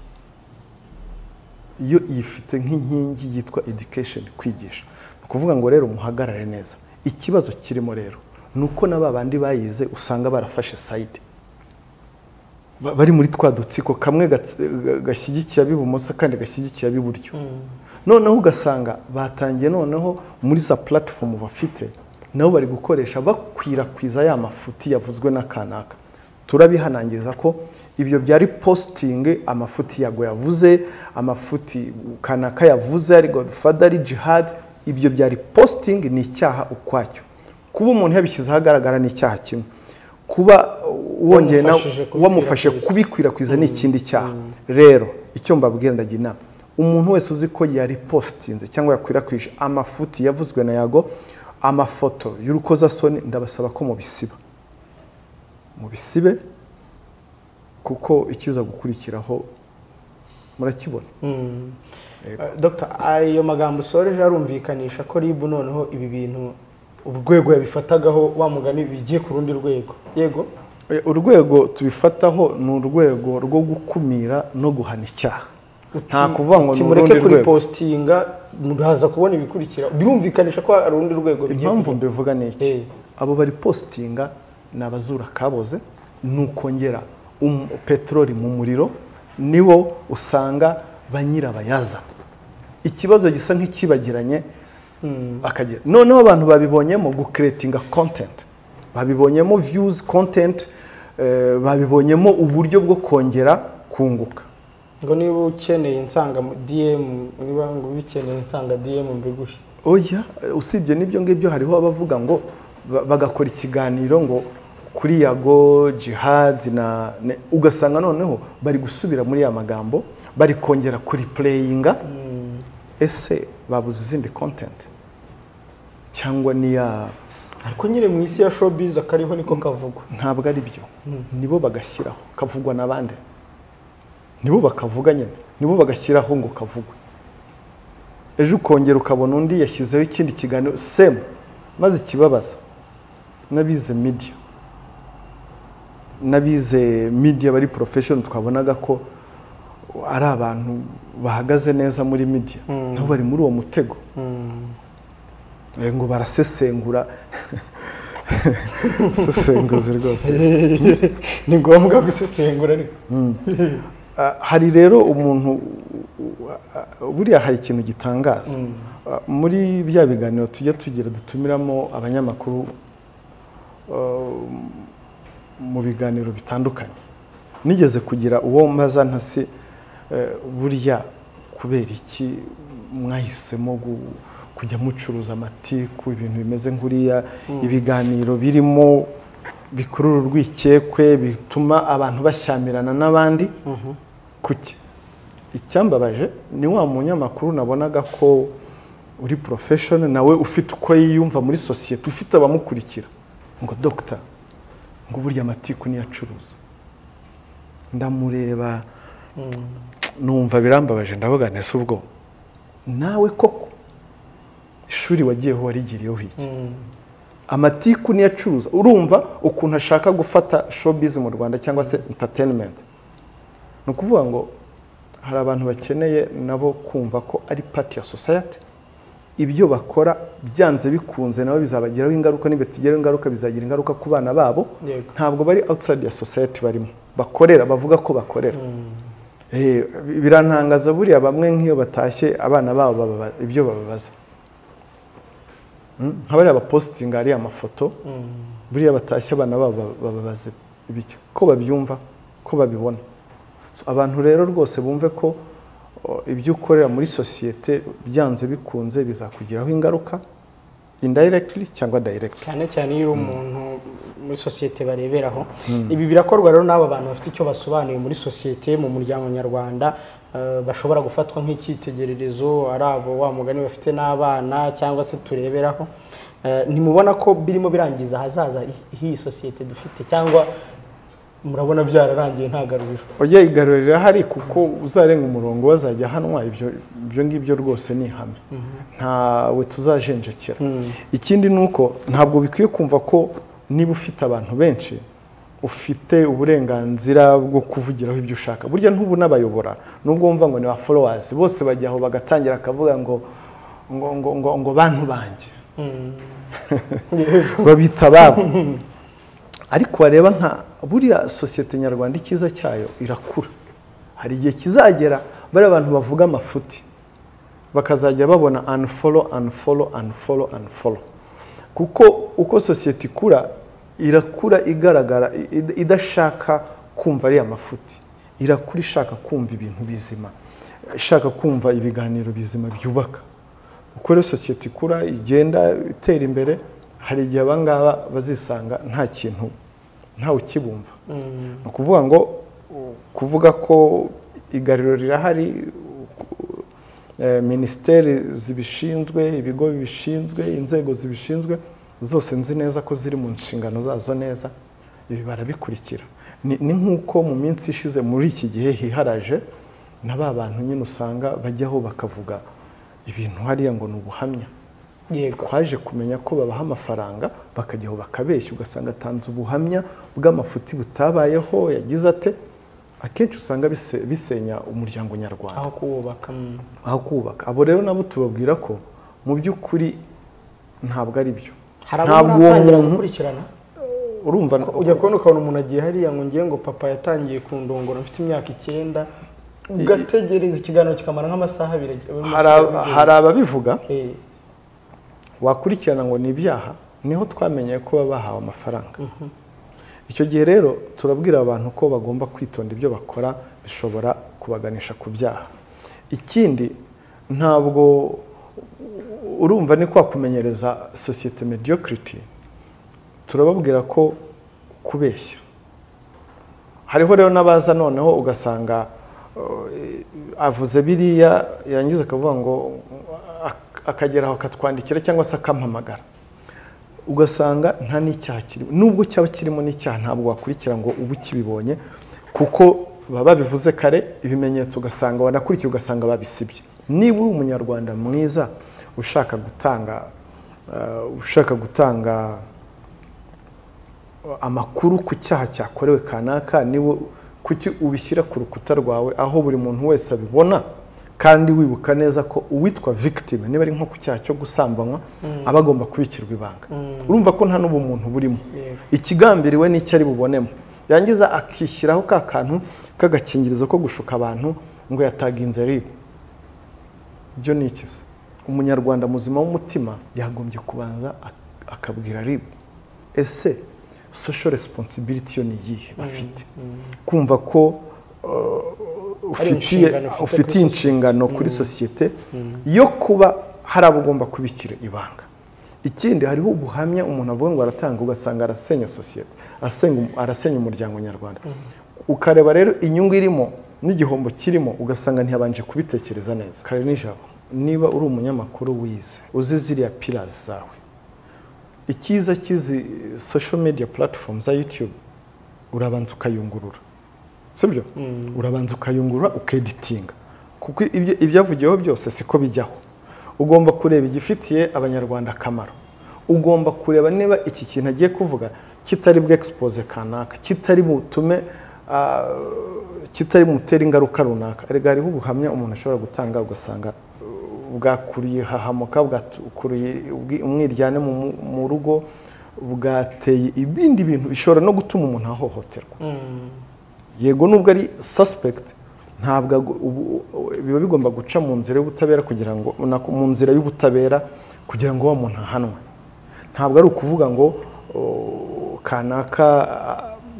iyo yifite nk'inkingi yitwa education, kwigisha. Ni ukuvuga ngo rero muhagarare neza. Ikibazo kirimo rero nuko na babandi bayize usanga barafashe side, bari muri twa dutsiko, kamwe gashyigikiye ab'ibumoso kandi gashyigikiye ab'iburyo. Noneho ugasanga batangiye noneho muri za platform bafite nabo bari gukoresha bakwirakwiza ya mafuti yavuzwe na kanaka. Turabihanangiriza ko ibyo byari posting amafuti yago yavuze, amafuti kanaka yavuze, ari Godfather, ari Jihad, ibyo byari posting, ni icyaha ukwacyo. Kuba umuntu yabishyize ahagaragara ni icyaha kimwe, kuba wongeye na wamufashe kubikwirakwiza ni ikindi cyaha. Rero icyo mbabwira, ndagira inama umuntu wese uzi ko yari postinze cyangwa yakwirakwije amafuti yavuzwe na Yago, amafoto y'urukozasoni, ndabasaba ko mubisiba, mubisibe, kuko ikiza gukurikiraho murakibona.
Dr, ayo magambo usoreje arumvikanisha ko RIB noneho ibi bintu urwego yabifatagaho wa mugani bigiye ku rundi rwego. Yego,
urwego tubifataho ni urwego rwo gukumira no guhana icyaha. Nta kuvuga ngo ni urundi rwego.
Kuri postinga muraza kubona ibikurikira, birumvikanisha ko ari urundi rwego bigiye.
Impamvu mbivuga ni iki? Abo bari postinga ni abazura kaboze, nukongera peteroli mu muriro, nibo usanga banyirabayaza. Ikibazo gisa nk'ikibagiranye akagera. Noneho abantu babibonyemo gucreatinga content, babibonyemo views content, babibonyemo uburyo bwo kongera kunguka.
Ngo niba ukeneye nsanga DM, niba ngo ubikeneye nsanga DM mbiguhe.
Oya, usibye n'ibyo ngibyo hariho abavuga ngo bagakora ikiganiro ngo kuri Yago, Jihad na ugasanga noneho bari gusubira muri ya magambo, bari kongera kuri playinga. Ese babuze izindi content cyangwa ni ya?
Ariko nyine mu isi ya showbiz akariho niko kavugwa.
Ntabwo ari byo, nibo bagashyiraho kavugwa nabande, nibo bakavuga nyine, nibo bagashyiraho ngo kavugwe. Ejo ukongera ukabona undi yashyizeho ikindi kiganiro same, maze ikibabaza n'abize media, bari professional, twabonaga ko ari abantu bahagaze neza muri media, nabo bari muri uwo mutego. Ngo barasesengura, sesenguzi rwose
ni ngombwa gusesengura ariko.
Hari rero umuntu buriya hari ikintu gitangaza muri bya biganiro tujya tugira dutumiramo abanyamakuru mu biganiro bitandukanye. Nigeze kugira uwo mbaza ntasi burya kubera iki mwahisemo kujya mucuruza amatiku, ibintu bimeze nkuriya, ibiganiro birimo bikurura urwikekwe bituma abantu bashyamirana n'abandi, kuki? Icyambabaje ni wa munyamakuru nabonaga ko uri professional, nawe ufite uko yiyumva muri societe, ufite abamukurikira, ngo doctor ngo burya amatiku niyacuruza. Ndamureba numva birambabaje, ndavuga nese ubwo nawe koko ishuri wagiyeho warigiriyeho iki? Amatiku niyacuruza. Urumva ukuntu ashaka gufata showbiz mu Rwanda cyangwa se entertainment. Ni ukuvuga ngo hari abantu bakeneye nabo kumva ko ari part ya society, ibyo bakora byanze bikunze nabo bizabagiraho ingaruka, nibatigeraho ingaruka bizagira ingaruka ku bana babo. Ntabwo bari outside ya society barimo bakorera, bavuga ko bakorera. Birantangaza buriya bamwe nk'iyo batashye abana babo ibyo bababaza, nka bariya bapositinga ariya mafoto, buriya batashye abana babo bababaza ibiki, ko babyumva, ko babibona. Abantu rero rwose bumve ko ibyo ukorera muri societe byanze bikunze bizakugiraho ingaruka indirectly cyangwa directly,
cyane cyane iyo umuntu muri societe bareberaho. Ibi birakorwa rero n'aba bantu bafite icyo basobanuye muri societe, mu muryango nyarwanda, bashobora gufatwa nk'icyitegererezo, ari abo wa mugani bafite n'abana cyangwa se tureberaho. Ntimubona ko birimo birangiza ahazaza h'iyi societe dufite, cyangwa murabona byararangiye nta garuriro?
Oya, igaruriro rirahari kuko uzarenga umurongo bazajya hanwa, ibyo ngibyo rwose ni ihame, ntawe tuzajenjekera. Ikindi ni uko ntabwo bikwiye kumva ko niba ufite abantu benshi ufite uburenganzira bwo kuvugiraho ibyo ushaka. Burya ntubu n'abayobora, nubwo wumva ngo ni ba followers bose bajya aho bagatangira akavuga ngo ngo ngo ngo ngo bantu banjye babita babo. Ariko wareba nka buriya societe nyarwanda ikiza cyayo irakura. Hari igihe kizagera bari abantu bavuga amafuti bakazajya babona unfollow unfollow unfollow unfollow, kuko uko societe ikura irakura igaragara idashaka kumva ari amafuti, irakura ishaka kumva ibintu bizima, ishaka kumva ibiganiro bizima byubaka. Uko rero societe ikura igenda itera imbere, hari igihe abangaba bazisanga nta kintu, ntawe ukibumva. Ni ukuvuga ngo kuvuga ko igaruriro rirahari, minisiteri zibishinzwe, ibigo bibishinzwe, inzego zibishinzwe zose nzi neza ko ziri mu nshingano zazo neza, ibi barabikurikira. Ni nk'uko mu minsi ishize muri iki gihe hiharaje na ba bantu nyine usanga bajyaho bakavuga ibintu hariya ngo ni ubuhamya. Twaje kumenya ko babaha amafaranga bakajyaho bakabeshya, ugasanga atanze ubuhamya bw'amafuti butabayeho, yagize ate. Akenshi usanga bisenya umuryango nyarwanda aho kubaka. Abo rero nabo tubabwira ko mu by'ukuri ntabwo ari byo.
Ntabwo uwo gukurikirana. Urumva ujya kubona ukabona umuntu agiye hariya ngo ngiye ngo papa yatangiye kundongora mfite imyaka 9, ugategereza ikiganiro kikamara nk'amasaha 2.
Hari ababivuga wakurikirana ngo ni ibyaha, niho twamenye ko baba bahawe amafaranga. Icyo gihe rero turabwira abantu ko bagomba kwitonda, ibyo bakora bishobora kubaganisha ku byaha. Ikindi ntabwo urumva ni kwa kumenyereza societe mediocrity, turababwira ko kubeshya. Hariho rero n'abaza noneho ugasanga avuze biriya, yangiza akavuga ngo akageraho akatwandikira cyangwa se akampamagara, ugasanga nta n'icyaha kirimo. Nubwo cyaba kirimo n'icyaha ntabwo wakurikira ngo ubu kibibonye, kuko baba babivuze kare, ibimenyetso ugasanga wanakurikiye ugasanga babisibye. Niba uri umunyarwanda mwiza ushaka gutanga amakuru ku cyaha cyakorewe kanaka, niba kuki ubishyira ku rukuta rwawe aho buri muntu wese abibona, kandi wibuka neza ko uwitwa victim niba ari nko ku cyaha cyo gusambanywa aba agomba kubikirwa ibanga. Urumva ko nta n'ubumuntu burimo, ikigambiriwe n'icyo ari bubonemo, yangiza akishyiraho ka kantu k'agakingirizo ko gushuka abantu ngo yataginze RIB. Ibyo ni iki se? Umunyarwanda muzima w'umutima yagombye kubanza akabwira RIB, ese social responsibility yo ni iyihe bafite? Kumva ko ufitiye inshingano kuri sosiyete yo kuba hari abo ugomba kubikira ibanga. Ikindi, hariho ubuhamya umuntu avuga ngo aratanga, ugasanga arasenya sosiyete, arasenya umuryango nyarwanda. Ukareba rero inyungu irimo n'igihombo kirimo, ugasanga ntiyabanje kubitekereza neza. Kare nijabo, niba uri umunyamakuru wize, uzi ziriya pillars zawe, icyiza cy'izi social media platform za YouTube, urabanza ukayungurura, sibyo? Urabanza ukayungurura ukeditinga, kuko ibyavugiyeho byose siko bijyaho. Ugomba kureba igifitiye abanyarwanda akamaro, ugomba kureba niba iki kintu agiye kuvuga kitari bwe expose kanaka, kitari butume kitari mutere ingaruka runaka. Erega hariho ubuhamya umuntu ashobora gutanga ugasanga bwakuriye hahamuka, bwakuriye umwiryane mu rugo, bwateye ibindi bintu bishobora no gutuma umuntu ahohoterwa. Yego nubwo ari suspect, ntabwo biba bigomba guca mu nzira y'ubutabera kugira ngo mu nzira y'ubutabera kugira ngo wa muntu ahanwe. Ntabwo ari ukuvuga ngo kanaka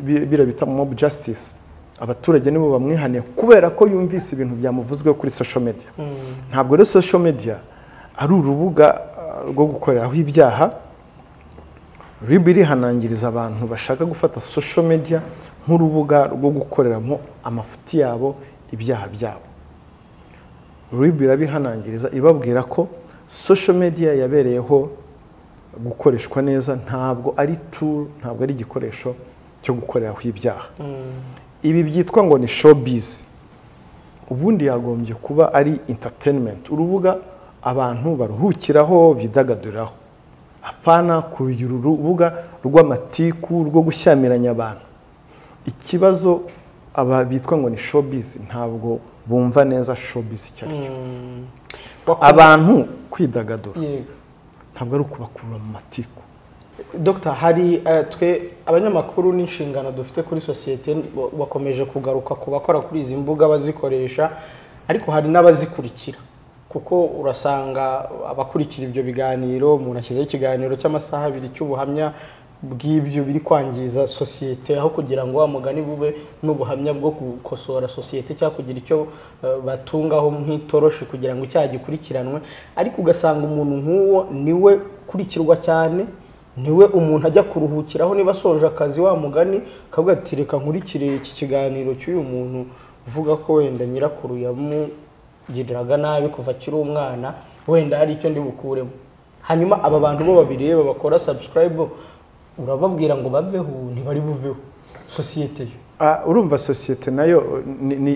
birabita mob justice, abaturage nibo bamwihaniye kubera ko yumvise ibintu byamuvuzweho kuri social media. Ntabwo rero social media ari urubuga rwo gukoreraho ibyaha. RIB irihanangiriza abantu bashaka gufata social media nk'urubuga rwo gukoreramo amafuti yabo, ibyaha byabo. RIB irabihanangiriza ibabwira ko social media yabereyeho gukoreshwa neza, ntabwo ari tool, ntabwo ari igikoresho cyo gukoreraho ibyaha. Ibi byitwa ngo ni showbiz, ubundi yagombye kuba ari entertainment, urubuga abantu baruhukiraho, bidagaduriraho, apana kugira urubuga rw'amatiku rwo gushyamiranya abantu. Ikibazo aba bitwa ngo ni showbiz ntabwo bumva neza showbiz icyo ari cyo. Abantu kwidagadura ntabwo ari ukubakurura mu matiku.
Dr, hari twe abanyamakuru n'inshingano dufite kuri sosiyete, bakomeje kugaruka ku bakora kuri izi mbuga bazikoresha, ariko hari n'abazikurikira, kuko urasanga abakurikira ibyo biganiro, umuntu ashyizeho ikiganiro cy'amasaha abiri cy'ubuhamya bw'ibyo biri kwangiza sosiyete, aho kugira ngo mugani bube n'ubuhamya bwo gukosora sosiyete cyangwa kugira icyo batungaho nk'itoroshi kugira ngo icyaha gikurikiranwe. Ariko ugasanga umuntu nk'uwo niwe kurikirwa cyane, niwe umuntu ajya kuruhukiraho niba asoje akazi wa mugani akavuga ati reka nkurikire iki kiganiro cy'uyu muntu uvuga ko wenda nyirakuru yamugiriraga nabi kuva akiri umwana, wenda hari icyo ndi bukuremo. Hanyuma aba bantu bo babireba bakora subscribe, urababwira ngo baveho, ntibari buveho. Sosiyete yo
urumva sosiyete nayo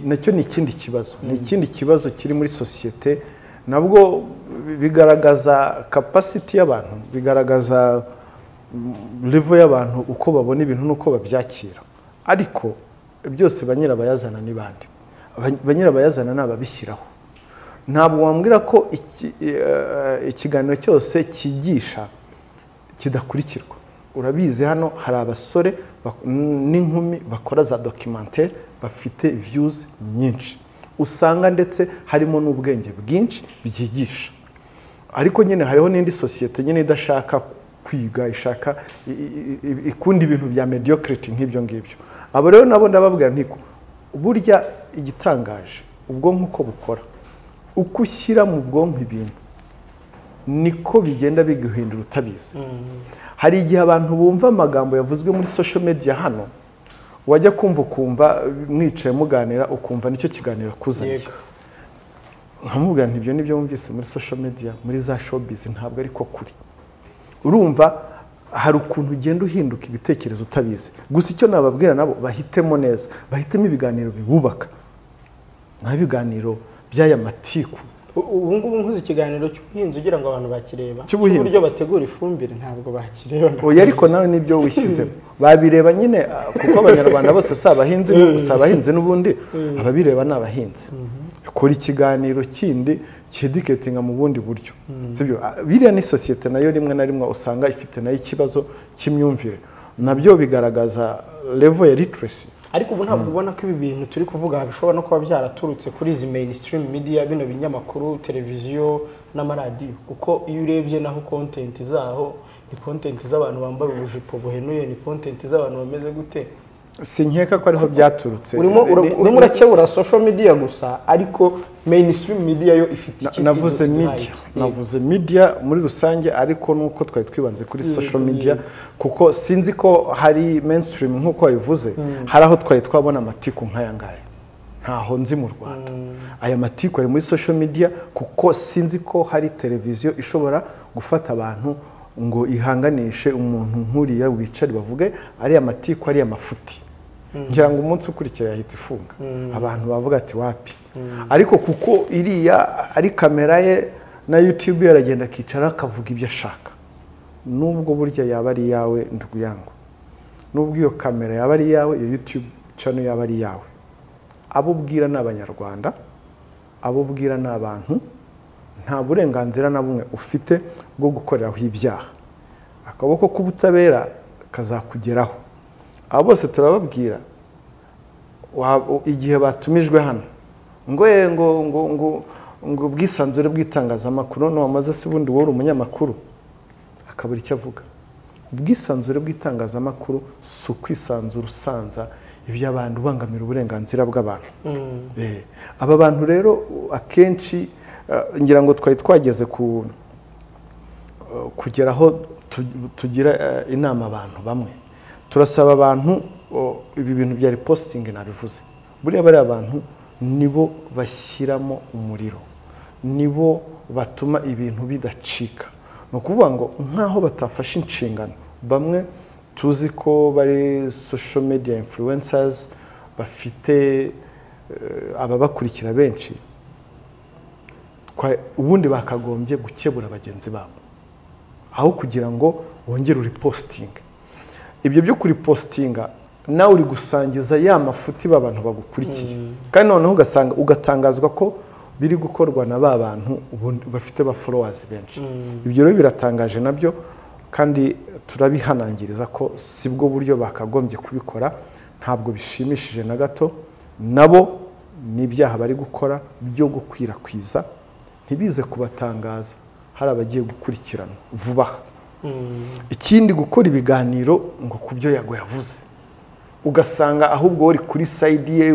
nacyo ni ikindi kibazo, ni ikindi kibazo kiri muri sosiyete, nabwo bigaragaza capacity y'abantu, bigaragaza level y'abantu uko babona ibintu nuko babyakira. Ariko byose banyirabayazana ni bande? Banyirabayazana ni ababishyiraho. Ntabwo wambwira ko ikiganiro cyose cyigisha kidakurikirwa. Urabizi hano hari abasore n'inkumi bakora za documentaire bafite views nyinshi, usanga ndetse harimo n'ubwenge bwinshi byigisha. Ariko nyine hariho n'indi sosiyete nyine idashaka kwiga, ishaka ikunda ibintu bya mediocrity nk'ibyo ngibyo. Abo rero nabo ndababwira ntiko burya igitangaje ubwonko uko bukora, uko ushyira mu bwonko ibintu niko bigenda biguhindura utabizi. Hari igihe abantu bumva amagambo yavuzwe muri social media hano, wajya kumva ukumva mwicaye muganira ukumva nicyo kiganiro kuzaniye. Nkamubwira nti ibyo nibyo wumvise muri social media, muri za showbiz, ntabwo ariko kuri. Urumva hari ukuntu ugenda uhinduka ibitekerezo utabizi. Gusa icyo nababwira nabo bahitemo neza, bahitemo ibiganiro bibubaka, nta biganiro by'aya matiku.
Ubu ngubu nkoze ikiganiro cy'ubuhinzi ugira ngo abantu bakireba, uburyo bategura ifumbire ntabwo bakireba.
Oya, ariko nawe nibyo wishyizemo babireba nyine, kuko abanyarwanda bose si abahinzi, si abahinzi n'ubundi ababireba ni abahinzi. Kora ikiganiro kindi cyediketinga mu bundi buryo, sibyo? Biriya ni sosiyete nayo rimwe na rimwe usanga ifite nayo ikibazo cy'imyumvire, nabyo bigaragaza level ya literacy.
Ariko ubu ntabwo ubona ko ibi bintu turi kuvuga bishobora no kuba byaraturutse kuri izi mainstream media, bino binyamakuru, televiziyo n'amaradiyo, kuko iyo urebye naho content zaho ni content z'abantu bambara ubujipo buhenuye, ni content z'abantu bameze gute.
Sinkeka ko ariho byaturutse.
Urimo urakebura social media gusa, ariko mainstream media yo ifite iki?
Navuze media, navuze media muri rusange, ariko nuko twari twibanze kuri social media, kuko sinzi ko hari mainstream nkuko wabivuze, hari aho twari twabona amatiku nk'aya ngaya, ntaho nzi mu Rwanda. Aya matiku ari muri social media, kuko sinzi ko hari televiziyo ishobora gufata abantu ngo ihanganishe umuntu nkuriya wicare bavuge ari amatiku ari amafuti. Ngira ngo umunsi ukurikira yahita ifunga, abantu bavuga ati wapi. Ariko kuko iriya ari kamera ye na YouTube, yaragenda akicara akavuga ibyo ashaka, nubwo burya yaba ari iyawe nduguyango, nubwo iyo kamera yaba ari iyawe, iyo YouTube channel yaba ari iyawe, abo ubwira ni abanyarwanda, abo ubwira ni abantu, nta burenganzira na bumwe ufite bwo gukoreraho ibyaha. Akaboko k'ubutabera kazakugeraho. Abo bose turababwira igihe batumijwe hano ngo ngo ngo ngo ngo ubwisanzure bw'itangazamakuru, none wamaze se ubundi wowe uri umunyamakuru akabura icyo avuga. Ubwisanzure bw'itangazamakuru si ukwisanzura usanza iby'abantu, ubangamira uburenganzira bw'abantu. Aba bantu rero akenshi ngira ngo twari twageze ku kugeraho tugira inama abantu bamwe. Turasaba abantu ibi bintu bya reposting nabivuze, buriya bari abantu nibo bashyiramo umuriro, nibo batuma ibintu bidacika. Ni ukuvuga ngo nkaho batafashe inshingano, bamwe tuzi ko bari social media influencers bafite ababakurikira benshi, ubundi bakagombye gukebura bagenzi babo aho kugira ngo wongere uriposting. Ibyo byo kuripostinga nawe uri gusangiza ya mafuti b'abantu bagukurikiye, kandi noneho ugasanga ugatangazwa ko biri gukorwa na ba bantu bafite ba followers benshi. Ibyo rero biratangaje nabyo, kandi turabihanangiriza ko sibwo buryo bakagombye kubikora, ntabwo bishimishije na gato. Nabo n'ibyaha bari gukora byo gukwirakwiza ntibize kubatangaza, hari abagiye gukurikirana vuba. Ikindi, gukora ibiganiro ngo kubyo Yago yavuze, ugasanga ahubwo uri kuri side ye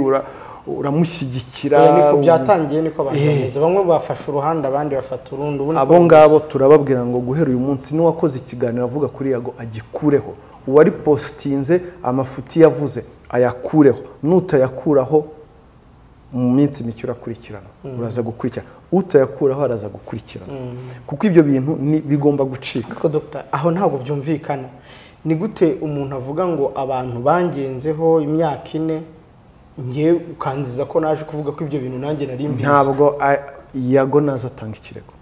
uramushyigikira.
Niko byatangiye, niko abantu bameze, bamwe bafashe uruhande abandi bafata urundi.
Abo ngabo turababwira ngo guhera uyu munsi n'uwakoze ikiganiro avuga kuri Yago agikureho, uwari postinze amafuti yavuze ayakureho, nutayakuraho mu minsi mike urakurikirana, uraza gukurikirana, utayakuraho araza gukurikirana, kuko ibyo bintu bigomba gucika.
Ariko Dr, aho ntabwo byumvikana, ni gute umuntu avuga ngo abantu bangenzeho imyaka 4 ngiye ukanziza ko naje kuvuga ko ibyo bintu nanjye nari mbizi?
Ntabwo Yago naza atanga ikirego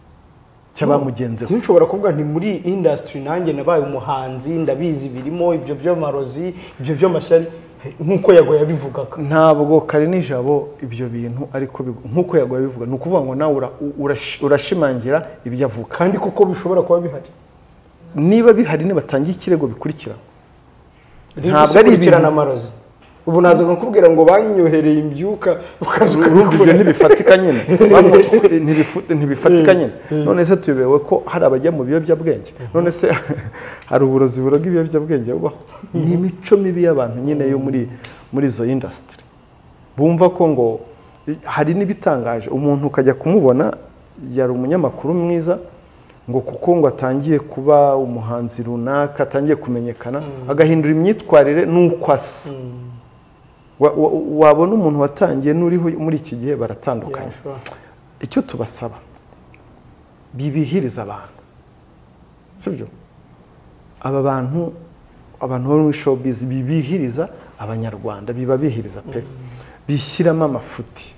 cy'abamugenzeho.
Nshobora kuvuga nti muri industry nanjye nabaye umuhanzi, ndabizi birimo ibyo by'amarozi, ibyo by'amashyari, nkuko Yago yabivugaga.
Ntabwo kare nijabo ibyo bintu, ariko nkuko Yago yabivuga, ni ukuvuga ngo nawe urashimangira ibyo avuga,
kandi kuko bishobora kuba bihari.
Niba bihari nibatangiye ikirego bikurikira,
ntabwo ari ibintu amarozi. Ubu naza nkakubwira ngo banyohereye imbyuka
ukazuka, ntibifatika nyine, ntibifatika nyine. None se tuyobewe ko hari abajya mu biyobyabwenge? None se hari uburozi buroga ibiyobyabwenge bubaho? Ni imico mibi y'abantu nyine yo muri izo industry, bumva ko ngo hari n'ibitangaje. Umuntu ukajya kumubona yari umunyamakuru mwiza, ngo kuko ngo atangiye kuba umuhanzi runaka, atangiye kumenyekana, agahindura imyitwarire n'uko asa. Wabona umuntu watangiye n'uriho muri iki gihe baratandukanye. Icyo tubasaba, bibihiriza abantu, sibyo? Aba bantu, abantu bo muri showbiz bibihiriza abanyarwanda, bibabihiriza pe, bishyiramo amafuti.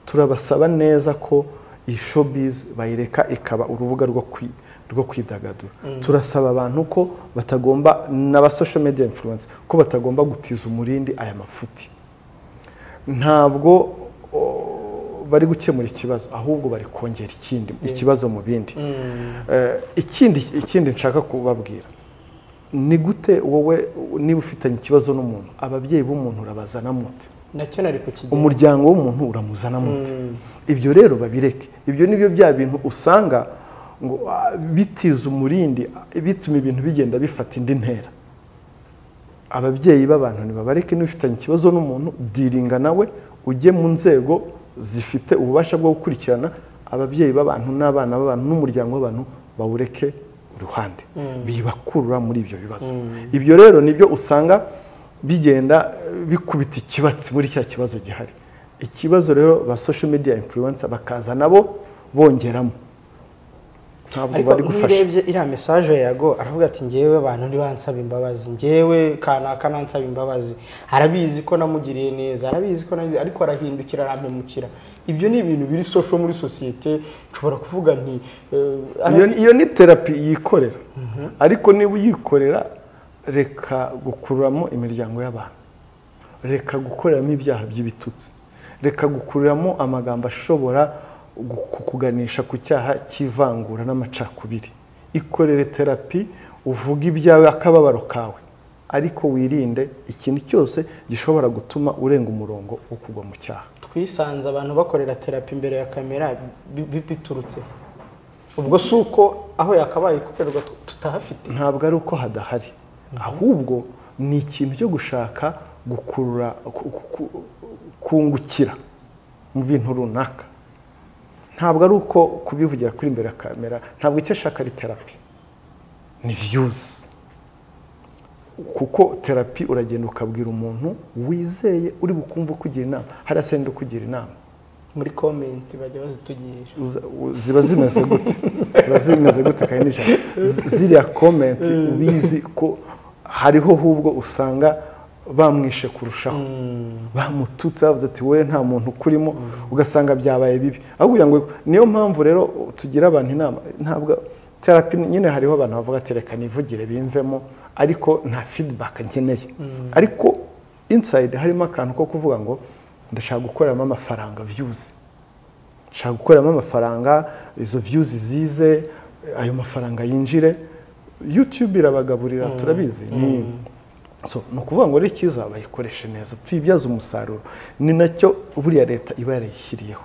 Turabasaba neza ko Iyi showbiz bayireka ikaba urubuga rwo kwidagadura. Turasaba abantu ko batagomba, n'aba social media influencer, ko batagomba gutiza umurindi aya mafuti. Ntabwo bari gukemura ikibazo, ahubwo bari kongera ikindi ikibazo mu bindi. Ikindi nshaka kubabwira ni gute wowe niba ufitanye ikibazo n'umuntu, ababyeyi b'umuntu urabazana mute?
Nacyo nari kukigera.
Umuryango w'umuntu uramuzana mute? Ibyo rero babireke. Ibyo nibyo bya bintu usanga ngo bitiza umurindi, bituma ibintu bigenda bifata indi ntera. Ababyeyi b'abantu nibabareke. Niba ufitanye ikibazo n'umuntu, diringa nawe, ujye mu nzego zifite ububasha bwo gukurikirana. Ababyeyi b'abantu n'abana b'abantu n'umuryango w'abantu bawureke uruhande, bibakurura muri ibyo bibazo. Ibyo rero nibyo usanga bigenda bikubita ikibatsi muri cya kibazo gihari. Ikibazo rero ba social media influencer bakaza nabo bongeramo, ntabwo
Ariko
bari gufasha.
urebye iriya message ya Yago, aravuga ati: "Ngewe abantu ntibansaba imbabazi, ngewe kanaka nansaba imbabazi, arabizi ko namugiriye neza, arabizi ko nagize, ariko arahindukira arampemukira." Ibyo ni ibintu biri social muri sosiyete. Nshobora kuvuga nti
Iyo ni therapy yikorera, ariko niba uyikorera, reka gukururamo imiryango y'abantu, reka gukoreramo ibyaha by'ibitutsi, reka gukuriramo amagambo ashobora kukuganisha ku cyaha cy'ivangura n'amacakubiri. Ikorere therapy, uvuge ibyawe, akababaro kawe, ariko wirinde ikintu cyose gishobora gutuma urenga umurongo wo kugwa mu cyaha.
Twisanze abantu bakorera therapy imbere ya kamera biturutse ubwo si uko aho yakabaye ikorerwa tutahafite?
Ntabwo ari uko hadahari, ahubwo ni ikintu cyo gushaka gukurura kungukira mu bintu runaka. Ntabwo ari uko kubivugira kuri imbere ya kamera, ntabwo icyo ashaka ari therapy, ni views. Kuko therapy uragenda ukabwira umuntu wizeye uri bukumva ukugira inama. Hariya se ndi ukugira inama?
Muri comment bajya bazitugira.
Ziba zimeze gute? Ziba zimeze gute? Kandi nijana ziriya comment ubizi ko hariho ahubwo usanga bamwishe kurushaho, bamututse, bavuze ati: "Wowe nta muntu ukurimo." Ugasanga byabaye bibi. Ahubwo kugira ngo, niyo mpamvu rero tugira abantu inama, ntabwo therapy nyine, hariho abantu bavuga ati: "Reka nivugire bimvemo, ariko nta feedback nkeneye," ariko inside harimo akantu ko kuvuga ngo ndashaka gukoreramo amafaranga, views, nshaka gukoreramo amafaranga, izo views zize, ayo mafaranga yinjire. YouTube irabagaburira, turabizi. Ni so, ni ukuvuga ngo rero icyiza bayikoreshe neza, tuyibyaze umusaruro. Ni nacyo buriya leta iba yarayishyiriyeho.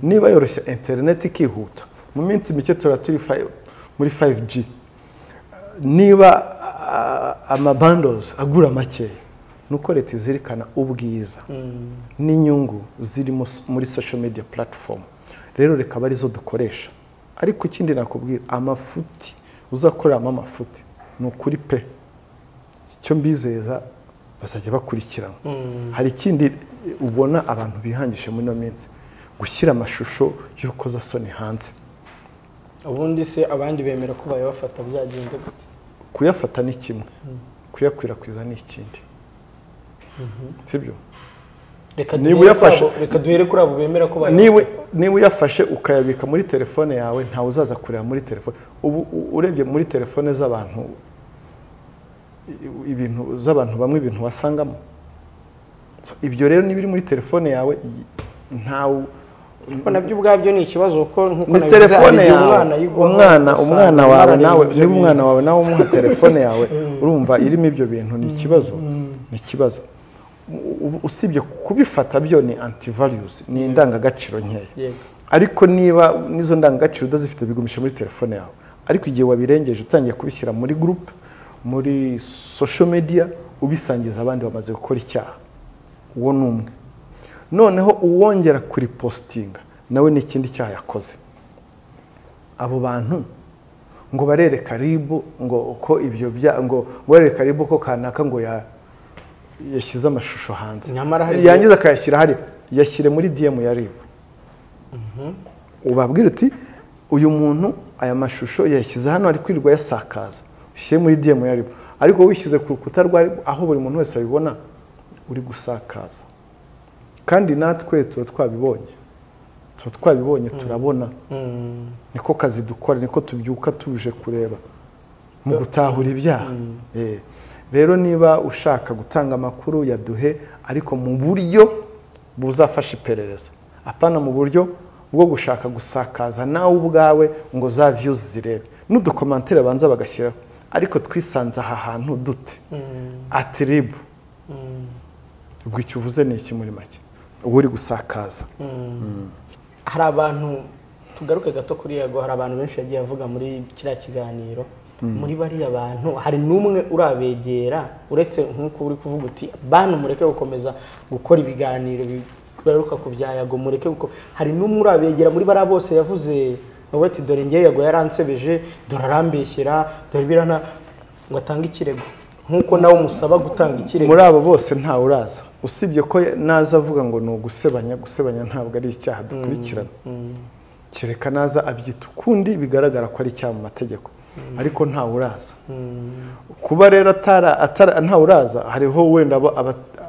Niba yoroshya interineti ikihuta, mu minsi mike tuba turi muri 5G, niba amabundles agura makeya, nuko leta izirikana ubwiza n'inyungu zirimo muri social media platform. Rero reka aba arizo dukoresha. Ariko ikindi nakubwira, amafuti uzakoreramo amafuti, ni ukuri pe, icyo mbizeza bazajya bakurikirana. Hari ikindi ubona abantu bihangishe muri ino minsi, gushyira amashusho y'urukozasoni hanze.
Ubundi se abandi bemera ko bayabafata byagenze gute?
Kuyafata ni kimwe, kuyakwirakwiza ni ikindi, sibyo?
Reka
Niba
duhere kuri
uyafashe
reka duhere kuri abo bemera ko
niba
bayabafata.
Niba uyafashe ukayabika muri telefone yawe, ntawe uzaza kureba muri telefone. Ubu urebye muri telefone z'abantu, ibintu z'abantu bamwe, ibintu wasangamo. So, ibyo rero niba iri muri telefone yawe, ntawe
Ariko nabyo ubwabyo ni ikibazo, kuko nk'uko
ni
nabivuze,
telefone
hari igihe
yawe
umwana ayigwaho,
umwana
ugasanga
umwana wawe
arareba
nawe
ibyo
niba
bintu.
umwana wawe nawe umuha telefone yawe, urumva irimo ibyo bintu, ni ikibazo, ni ikibazo. Usibye kubifata byo ni anti values, ni indangagaciro nkeya. Ariko niba n'izo ndangagaciro udazifite, bigumisha muri telefone yawe. Ariko igihe wabirengeje, utangiye kubishyira muri group, muri social media, ubisangiza abandi, bamaze gukora icyaha. Uwo ni umwe. Noneho uwongera kuripostinga nawe ni ikindi cyaha yakoze. Abo bantu ngo barereka RIB ngo ko ibyo bya ngo barereka RIB ko kanaka ngo yashyize amashusho hanze.
Nyamara hari
yangiza akayashyira hari, yashyire muri DM ya RIB, ubabwire uti: "Uyu muntu aya mashusho yayashyize hano, ari kwirirwa yasakaza." Ushyire muri DM ya RIB. Ariko wishyize ku rukuta rwa RIB aho buri muntu wese abibona, uri gusakaza, kandi natwe tuba twabibonye. Tuba twabibonye, turabona. Niko kazi dukora, niko tubyuka tuje kureba mu gutahura ibyaha. Rero niba ushaka gutanga amakuru yaduhe, ariko mu buryo buzafasha iperereza, apana mu buryo bwo gushaka gusakaza nawe ubwawe ngo za views zirebe n'udukomantere banza bagashyiraho. Ariko twisanze aha hantu dute atiribu ubwo icyo uvuze ni iki muri make uba uri gusakaza.
Hari abantu, tugaruke gato kuri Yago, hari abantu benshi yagiye avuga muri kiriya kiganiro. Muri bariya bantu hari n'umwe urabegera uretse nk'uko uri kuvuga uti bantu mureke gukomeza gukora ibiganiro bigaruka ku bya Yago, mureke. Hari n'umwe urabegera muri bariya bose yavuze ngo ati dore ngewe Yago yaransebeje, dore arambeshyera, dore birana, ngo atange ikirego nk'uko nawe umusaba gutanga ikirego.
Muri abo bose ntawe uraza, usibye ko naza avuga ngo ni ugusebanya. Gusebanya ntabwo ari icyaha dukurikirana, kereka naza abyita ukundi bigaragara ko ari icyaha mu mategeko, ariko ntawe uraza. Kuba rero ntawe uraza, hariho wenda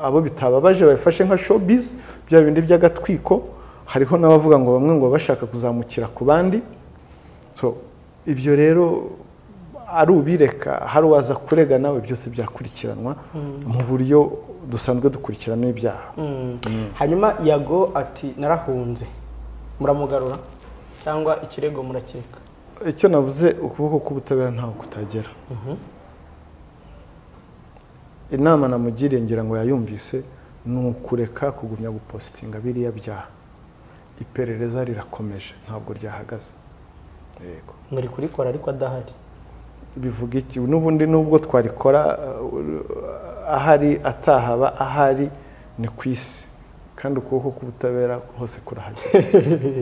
abo bitababaje babifashe nka showbiz, bya bindi by'agatwiko. Hariho n'abavuga ngo bamwe ngo bashaka kuzamukira ku bandi. So ibyo rero ari ubireka, hari uwaza kurega nawe, byose byakurikiranwa mu buryo dusanzwe dukurikirana ibyaha.
Hanyuma Yago ati narahunze, muramugarura cyangwa ikirego murakeka?
Icyo navuze, ukuboko k'ubutabera ntaho kutagera. Inama namugiriye ngira ngo yayumvise, ni ukureka kugumya gupositinga biriya byaha. Iperereza rirakomeje, ntabwo ryahagaze. Yego,
muri kurikora ariko adahari
bivuga iki? N'ubundi nubwo twarikora ahari atahaba, ahari ni ku isi, kandi ukuboko k'ubutabera hose kurahagera.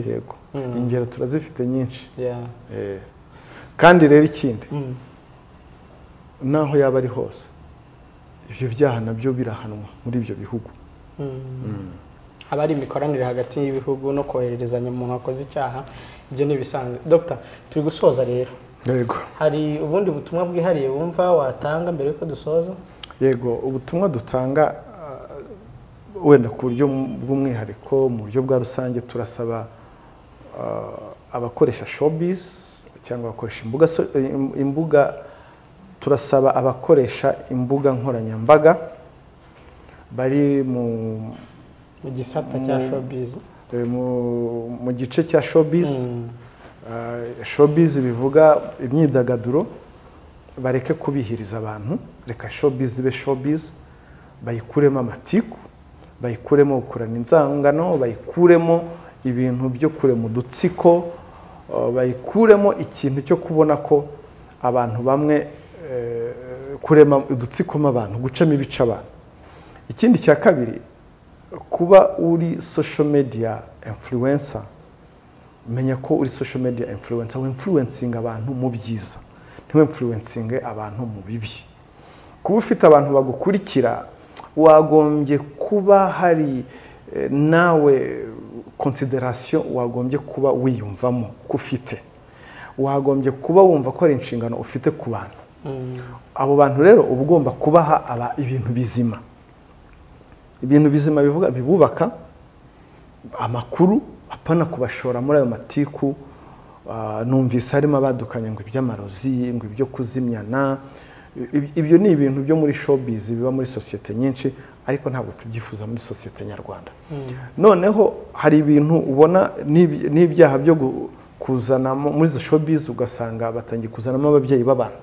Yego, ingero turazifite nyinshi. Kandi rero ikindi, naho yaba ari hose, ibyo byaha nabyo birahanwa muri ibyo bihugu.
Haba hari imikoranire hagati y'ibihugu no kohererezanya umuntu wakoze icyaha, ibyo ni ibisanzwe. Dr, turi gusoza rero.
Yego.
Hari ubundi butumwa bwihariye wumva watanga mbere yuko dusoza?
Yego, ubutumwa dutanga wenda ku buryo bw'umwihariko, mu buryo bwa rusange, turasaba abakoresha showbiz cyangwa abakoresha imbuga, turasaba abakoresha imbuga nkoranyambaga bari mu
gisata cya showbiz,
mu gice cya showbiz. Showbiz bivuga imyidagaduro, bareke kubihiriza abantu. Reka showbiz ibe showbiz, bayikuremo amatiku, bayikuremo gukurana inzangano, bayikuremo ibintu byo kurema udutsiko, bayikuremo ikintu cyo kubona ko abantu bamwe, kurema udutsiko abantu, gucamo ibice abantu. Ikindi cya kabiri, kuba uri social media influencer, menya ko uri social media influencer, influencing abantu mu byiza, ntiwe-influencinge abantu mu bibi. Kuba ufite abantu bagukurikira, wagombye kuba hari nawe consideration wagombye kuba wiyumvamo ko ufite, wagombye kuba wumva ko ari inshingano ufite ku bantu. Abo bantu rero uba ugomba kubaha ibintu bizima. Ibintu bizima bivuga bibubaka, amakuru, apana kubashora muri ayo matiku. Numvise harimo abadukanye ngo iby'amarozi, ngo ibyo kuzimyana. Ibyo ni ibintu byo muri showbiz biba muri sosiyete nyinshi, ariko ntabwo tubyifuza muri sosiyete nyarwanda. Noneho hari ibintu ubona n'ibyaha byo kuzana muri izo showbiz, ugasanga batangiye kuzanamo ababyeyi b'abantu,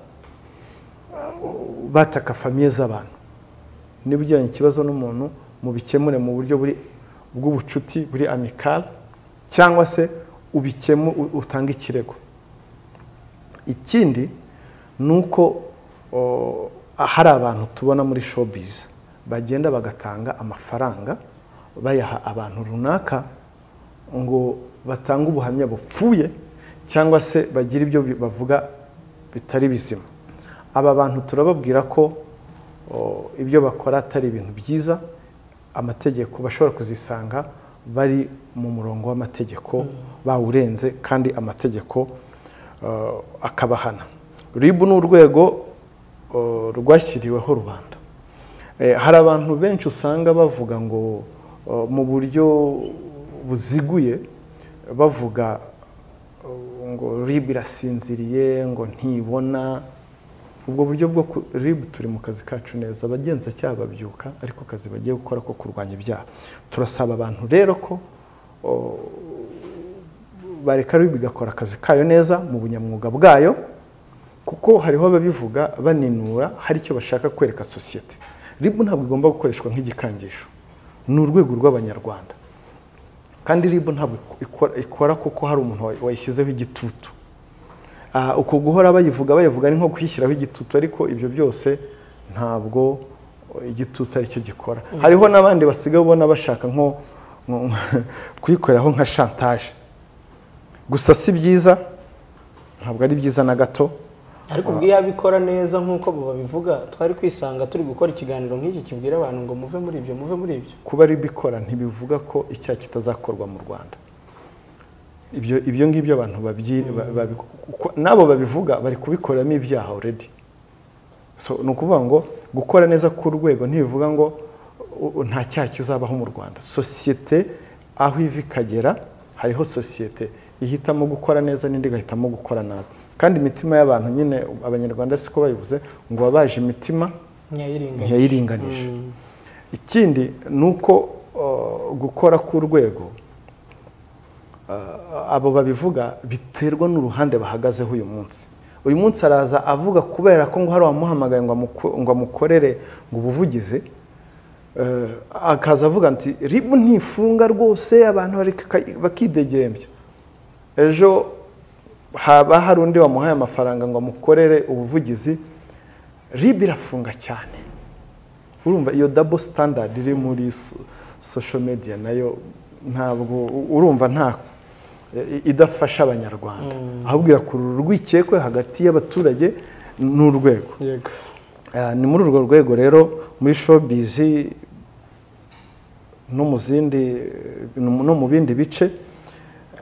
bataka famiye z'abantu. Niba ugiranye ikibazo n'umuntu, mubikemure mu buryo bw'ubucuti buri amical, cyangwa se ubikemu utange ikirego. Ikindi nuko hari abantu tubona muri showbiz bagenda bagatanga amafaranga bayaha abantu runaka ngo batange ubuhamya bupfuye, cyangwa se bagira ibyo bavuga bitari bizima. Aba bantu turababwira ko ibyo bakora atari ibintu byiza, amategeko bashobora kuzisanga bari mu murongo w'amategeko bawurenze, kandi amategeko akabahana. RIB ni urwego rwashyiriweho rubanda. Hari abantu benshi usanga bavuga ngo mu buryo buziguye bavuga ngo RIB irasinziriye, ngo ntibona. Ubwo buryo bwo RIB turi mu kazi kacu neza, abagenzacyaha babyuka ariko kazi bagiye gukora ko kurwanya ibyaha. Turasaba abantu rero ko bareka RIB igakora akazi kayo neza mu bunyamwuga bwayo, kuko hariho ababivuga baninura hari icyo bashaka kwereka sosiyete. RIB ntabwo igomba gukoreshwa nk'igikangisho, ni urwego rw'Abanyarwanda. Kandi RIB ntabwo ikora kuko hari umuntu wayishyizeho igitutu. Uko guhora bayivuga ni nko kwishyiraho igitutu, ariko ibyo byose ntabwo igitutu aricyo gikora. Hariho n'abandi basigaye ubona bashaka nko kuyikoreraho nka chantage. Gusa si byiza, ntabwo ari byiza na gato.
Ariko ubwo yabikora neza nkuko babivuga, twari kwisanga turi gukora ikiganiro nk'iki kibwira abantu ngo muve muri ibyo, muve muri ibyo.
Kuba ari bikora ntibivuga ko icyaha kitazakorwa mu Rwanda. Ibyo ngibyo abantu nabo babivuga bari kubikoramo ibyaha already. So ni ukuvuga ngo gukora neza ku rwego ntibivuga ngo nta cyaha kizabaho mu Rwanda. Sosiyete aho iva ikagera, hariho sosiyete ihitamo gukora neza n'indi igahitamo gukora nabi. Kandi imitima y'abantu nyine, Abanyarwanda siko babivuze ngo wabaje imitima ntiyayiringanisha. Ikindi ni uko gukora ku rwego abo babivuga biterwa n'uruhande bahagazeho uyu munsi. Uyu munsi araza avuga kubera ko ngo hari uwamuhamagaye ngo amukorere ngo ubuvugize, akaza avuga ati RIB ntifunga rwose, abantu bakidegembya. Ejo haba hari undi wamuhaye amafaranga ngo amukorere ubuvugizi, RIB irafunga cyane. Urumva iyo double standard iri muri social media nayo ntabwo urumva nta idafasha Abanyarwanda, ahubwo irakurura urwikekwe hagati y'abaturage n'urwego.
Yego.
Ni muri urwo rwego rero muri showbiz no mu zindi no mu bindi bice,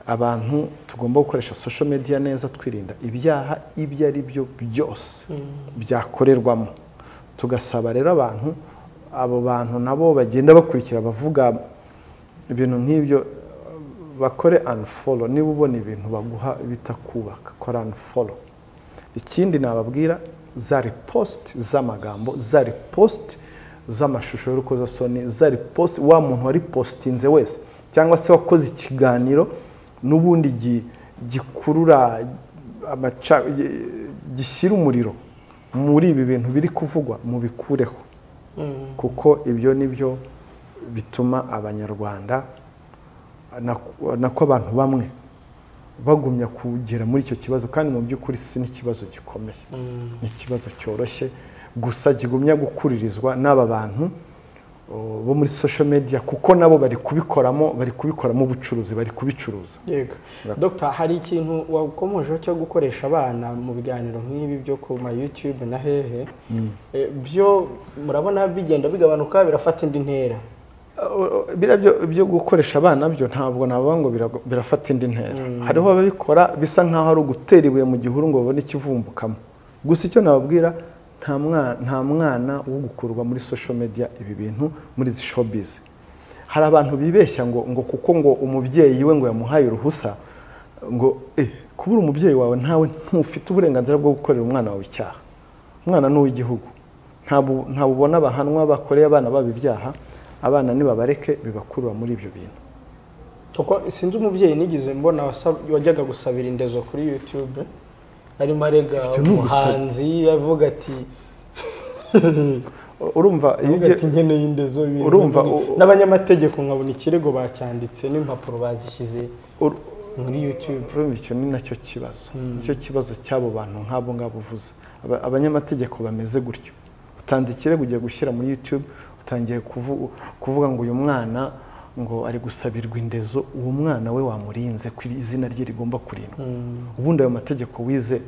abantu tugomba gukoresha social media neza, twirinda ibyaha ibyo ari byo byose byakorerwamo. Tugasaba rero abantu, abo bantu nabo bagenda bakurikira bavuga ibintu nk'ibyo, bakore unfollow. Niba ubona ibintu baguha bitakubaka, kora unfollow. Ikindi nababwira, za repost z'amagambo, za repost z'amashusho y'urukozasoni, za repost wa muntu wari postinze wese cyangwa se wakoze ikiganiro n'ubundi gikurura gishyira umuriro muri ibi bintu biri kuvugwa, mubikureho. Kuko ibyo nibyo bituma Abanyarwanda nako abantu bamwe bagumya kugera muri icyo kibazo, kandi mu by'ukuri si n'ikibazo gikomeye, ni ikibazo cyoroshye gusa kigumya gukuririzwa n'aba bantu bo muri social media, kuko nabo bari kubikoramo ubucuruzi, bari kubicuruza.
Yego. Dr, hari ikintu wakomojeho cyo gukoresha abana mu biganiro nk'ibi byo ku ma YouTube na hehe, byo murabona bigenda bigabanuka, birafata indi ntera?
Biriya byo gukoresha abana byo ntabwo navuga ngo birafata indi ntera. Hariho ababikora bisa nkaho ari ugutera ibuye mu gihuru ngo babone ikivumbukamo. Gusa icyo nababwira, nta mwana wo gukurwa muri social media ibi bintu, muri izi showbiz. Hari abantu bibeshya ngo kuko ngo umubyeyi we ngo yamuhaye uruhusa, ngo kubura umubyeyi wawe ntawe ntufite uburenganzira bwo gukorera umwana wawe icyaha. Umwana ni uw'igihugu. Ntabwo ubona abahanwa bakoreye abana babo ibyaha, abana nibabareke bibakurura muri ibyo bintu.
Kuko sinzi umubyeyi nigeze mbona wajyaga gusabira indezo kuri YouTube, arimo arega umuhanzi avuga ati
urumva
ati nkeneye indezo,
urumva
n'abanyamategeko nkabona ikirego bacyanditse n'impapuro bazishyize muri YouTube.
Urumva icyo ni nacyo kibazo, nicyo kibazo cy'abo bantu nk'abo ngabo uvuze. Abanyamategeko bameze gutyo, utanze ikirego ugiye gushyira muri YouTube, utangiye kuvuga ngo uyu mwana ngo ari gusabirwa indezo, uwo mwana we wamurinze ko izina rye rigomba kurindwa. Ubundi ayo mategeko wize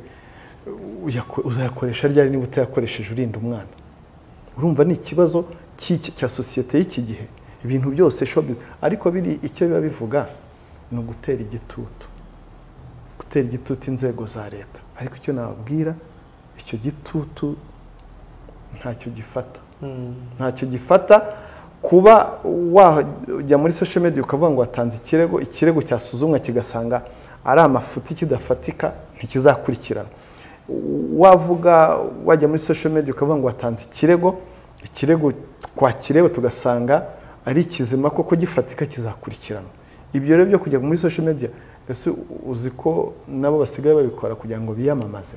uzayakoresha ryari niba utayakoresheje urinda umwana? Urumva ni ikibazo cya sosiyete y'iki gihe, ibintu byose showbiz. Ariko biri icyo biba bivuga ni ugutera igitutu, gutera igitutu inzego za leta. Ariko icyo nababwira, icyo gitutu ntacyo gifata, ntacyo gifata, Kuba wajya muri social media ukavuga ngo watanze ikirego, ikirego cyasuzumwa kigasanga ari amafuti kidafatika, ntikizakurikirana. Wavuga wajya muri social media ukavuga ngo watanze ikirego, ikirego twakireba tugasanga ari kizima koko gifatika, kizakurikirana. Ibyo rero byo kujya muri social media, ese uzi ko nabo basigaye babikora kugira ngo biyamamaze,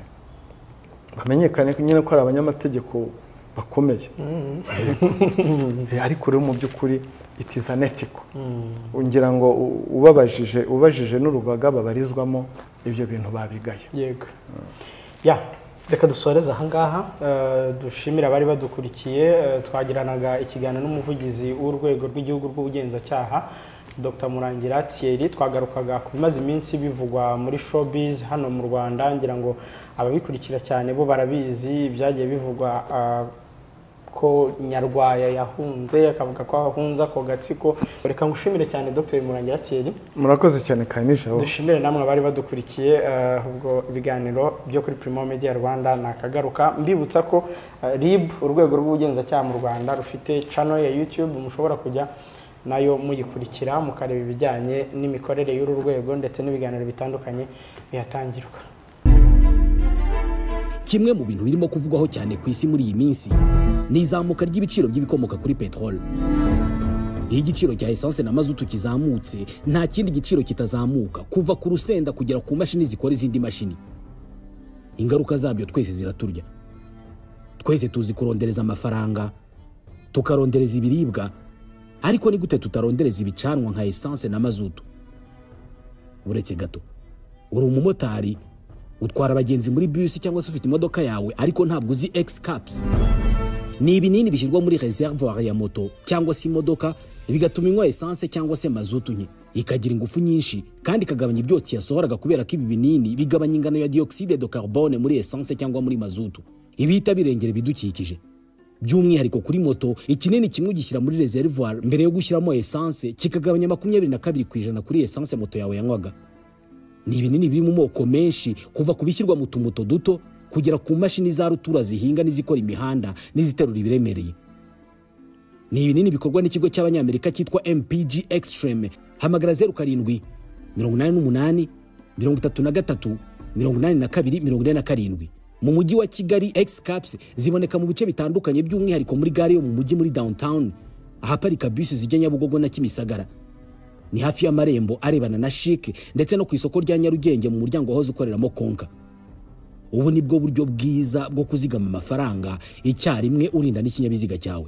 bamenyekane nyine ko ari abanyamategeko bakomeye. Ariko rero mu by'ukuri it is unethical. Ngira ngo ubajije n'urugaga babarizwamo ibyo bintu babigaye.
Yego. Ya, reka dusoreze aha ngaha, dushimira abari badukurikiye. Twagiranaga ikiganiro n'umuvugizi w'urwego rw'igihugu rw'ubugenzacyaha Dr Murangira Thierry. Twagarukaga ku bimaze iminsi bivugwa muri showbiz hano mu Rwanda, ngira ngo ababikurikira cyane bo barabizi byagiye bivugwa ko Nyarwaya yahunze, akavuga ko ahunze ako gatsiko. Reka ngushimire cyane Dr Murangira Thierry.
Murakoze cyane Kanijabo.
Dushimire namwe abari badukurikiye. Ubwo ibiganiro byo kuri Primo Media Rwanda nakagaruka. Mbibutsa ko RIB, urwego rw'ubugenzacyaha mu Rwanda, rufite channel ya YouTube mushobora kujya nayo muyikurikira mukareba ibijyanye n'imikorere y'uru rwego ndetse n'ibiganiro bitandukanye bihatangirwa.
Kimwe mu bintu birimo kuvugwaho cyane ku isi muri iyi minsi ni izamuka ry'ibiciro by'ibikomoka kuri peteroli. Iyo igiciro cya essence na mazutu kizamutse, nta kindi giciro kitazamuka, kuva ku rusenda kugera ku mashini zikora izindi mashini. Ingaruka zabyo twese ziraturya. Twese tuzi kurondereza amafaranga, tukarondereza ibiribwa, ariko ni gute tutarondereza ibicanwa nka essence na mazutu? Uretse gato, uri umumotari utwara abagenzi muri bus cyangwa se ufite imodoka yawe, ariko ntabwo uzi X-Caps. Ni ibinini bishyirwa muri reservoir ya moto cyangwa se imodoka, bigatuma inywa essence cyangwa se mazutu nke, ikagira ingufu nyinshi kandi ikagabanya ibyotsi yasohoraga, kubera ko ibi binini bigabanya ingano ya dioxyde de carbone muri essence cyangwa muri mazutu, ibihita birengera ibidukikije. By'umwihariko kuri moto, ikinini kimwe ugishyira muri reservoir mbere yo gushyiramo essence, kikagabanya 22% kuri essence moto yawe yanywaga. Ni ibinini biri mu moko menshi, kuva ku bishyirwa mu tumuto duto kugera ku mashini za rutura zihinga n'izikora imihanda n'iziterura ibiremereye. Ni ibinini bikorwa n'ikigo cy'abanyamerika cyitwa MPG Extreme. Hamagara 07 88 33 82 47. Mu mujyi wa Kigali, X-Caps ziboneka mu bice bitandukanye, by'umwihariko muri gare yo mu mujyi muri downtown, ahaparika bisi zijya Nyabugogo na Kimisagara. Ni hafi y'amarembo arebana na Chic ndetse no ku isoko rya Nyarugenge mu muryango wahoze ukoreramo Konka. Ubu nibwo buryo bwiza bwo kuzigama amafaranga icyarimwe urinda n'ikinyabiziga cyawe.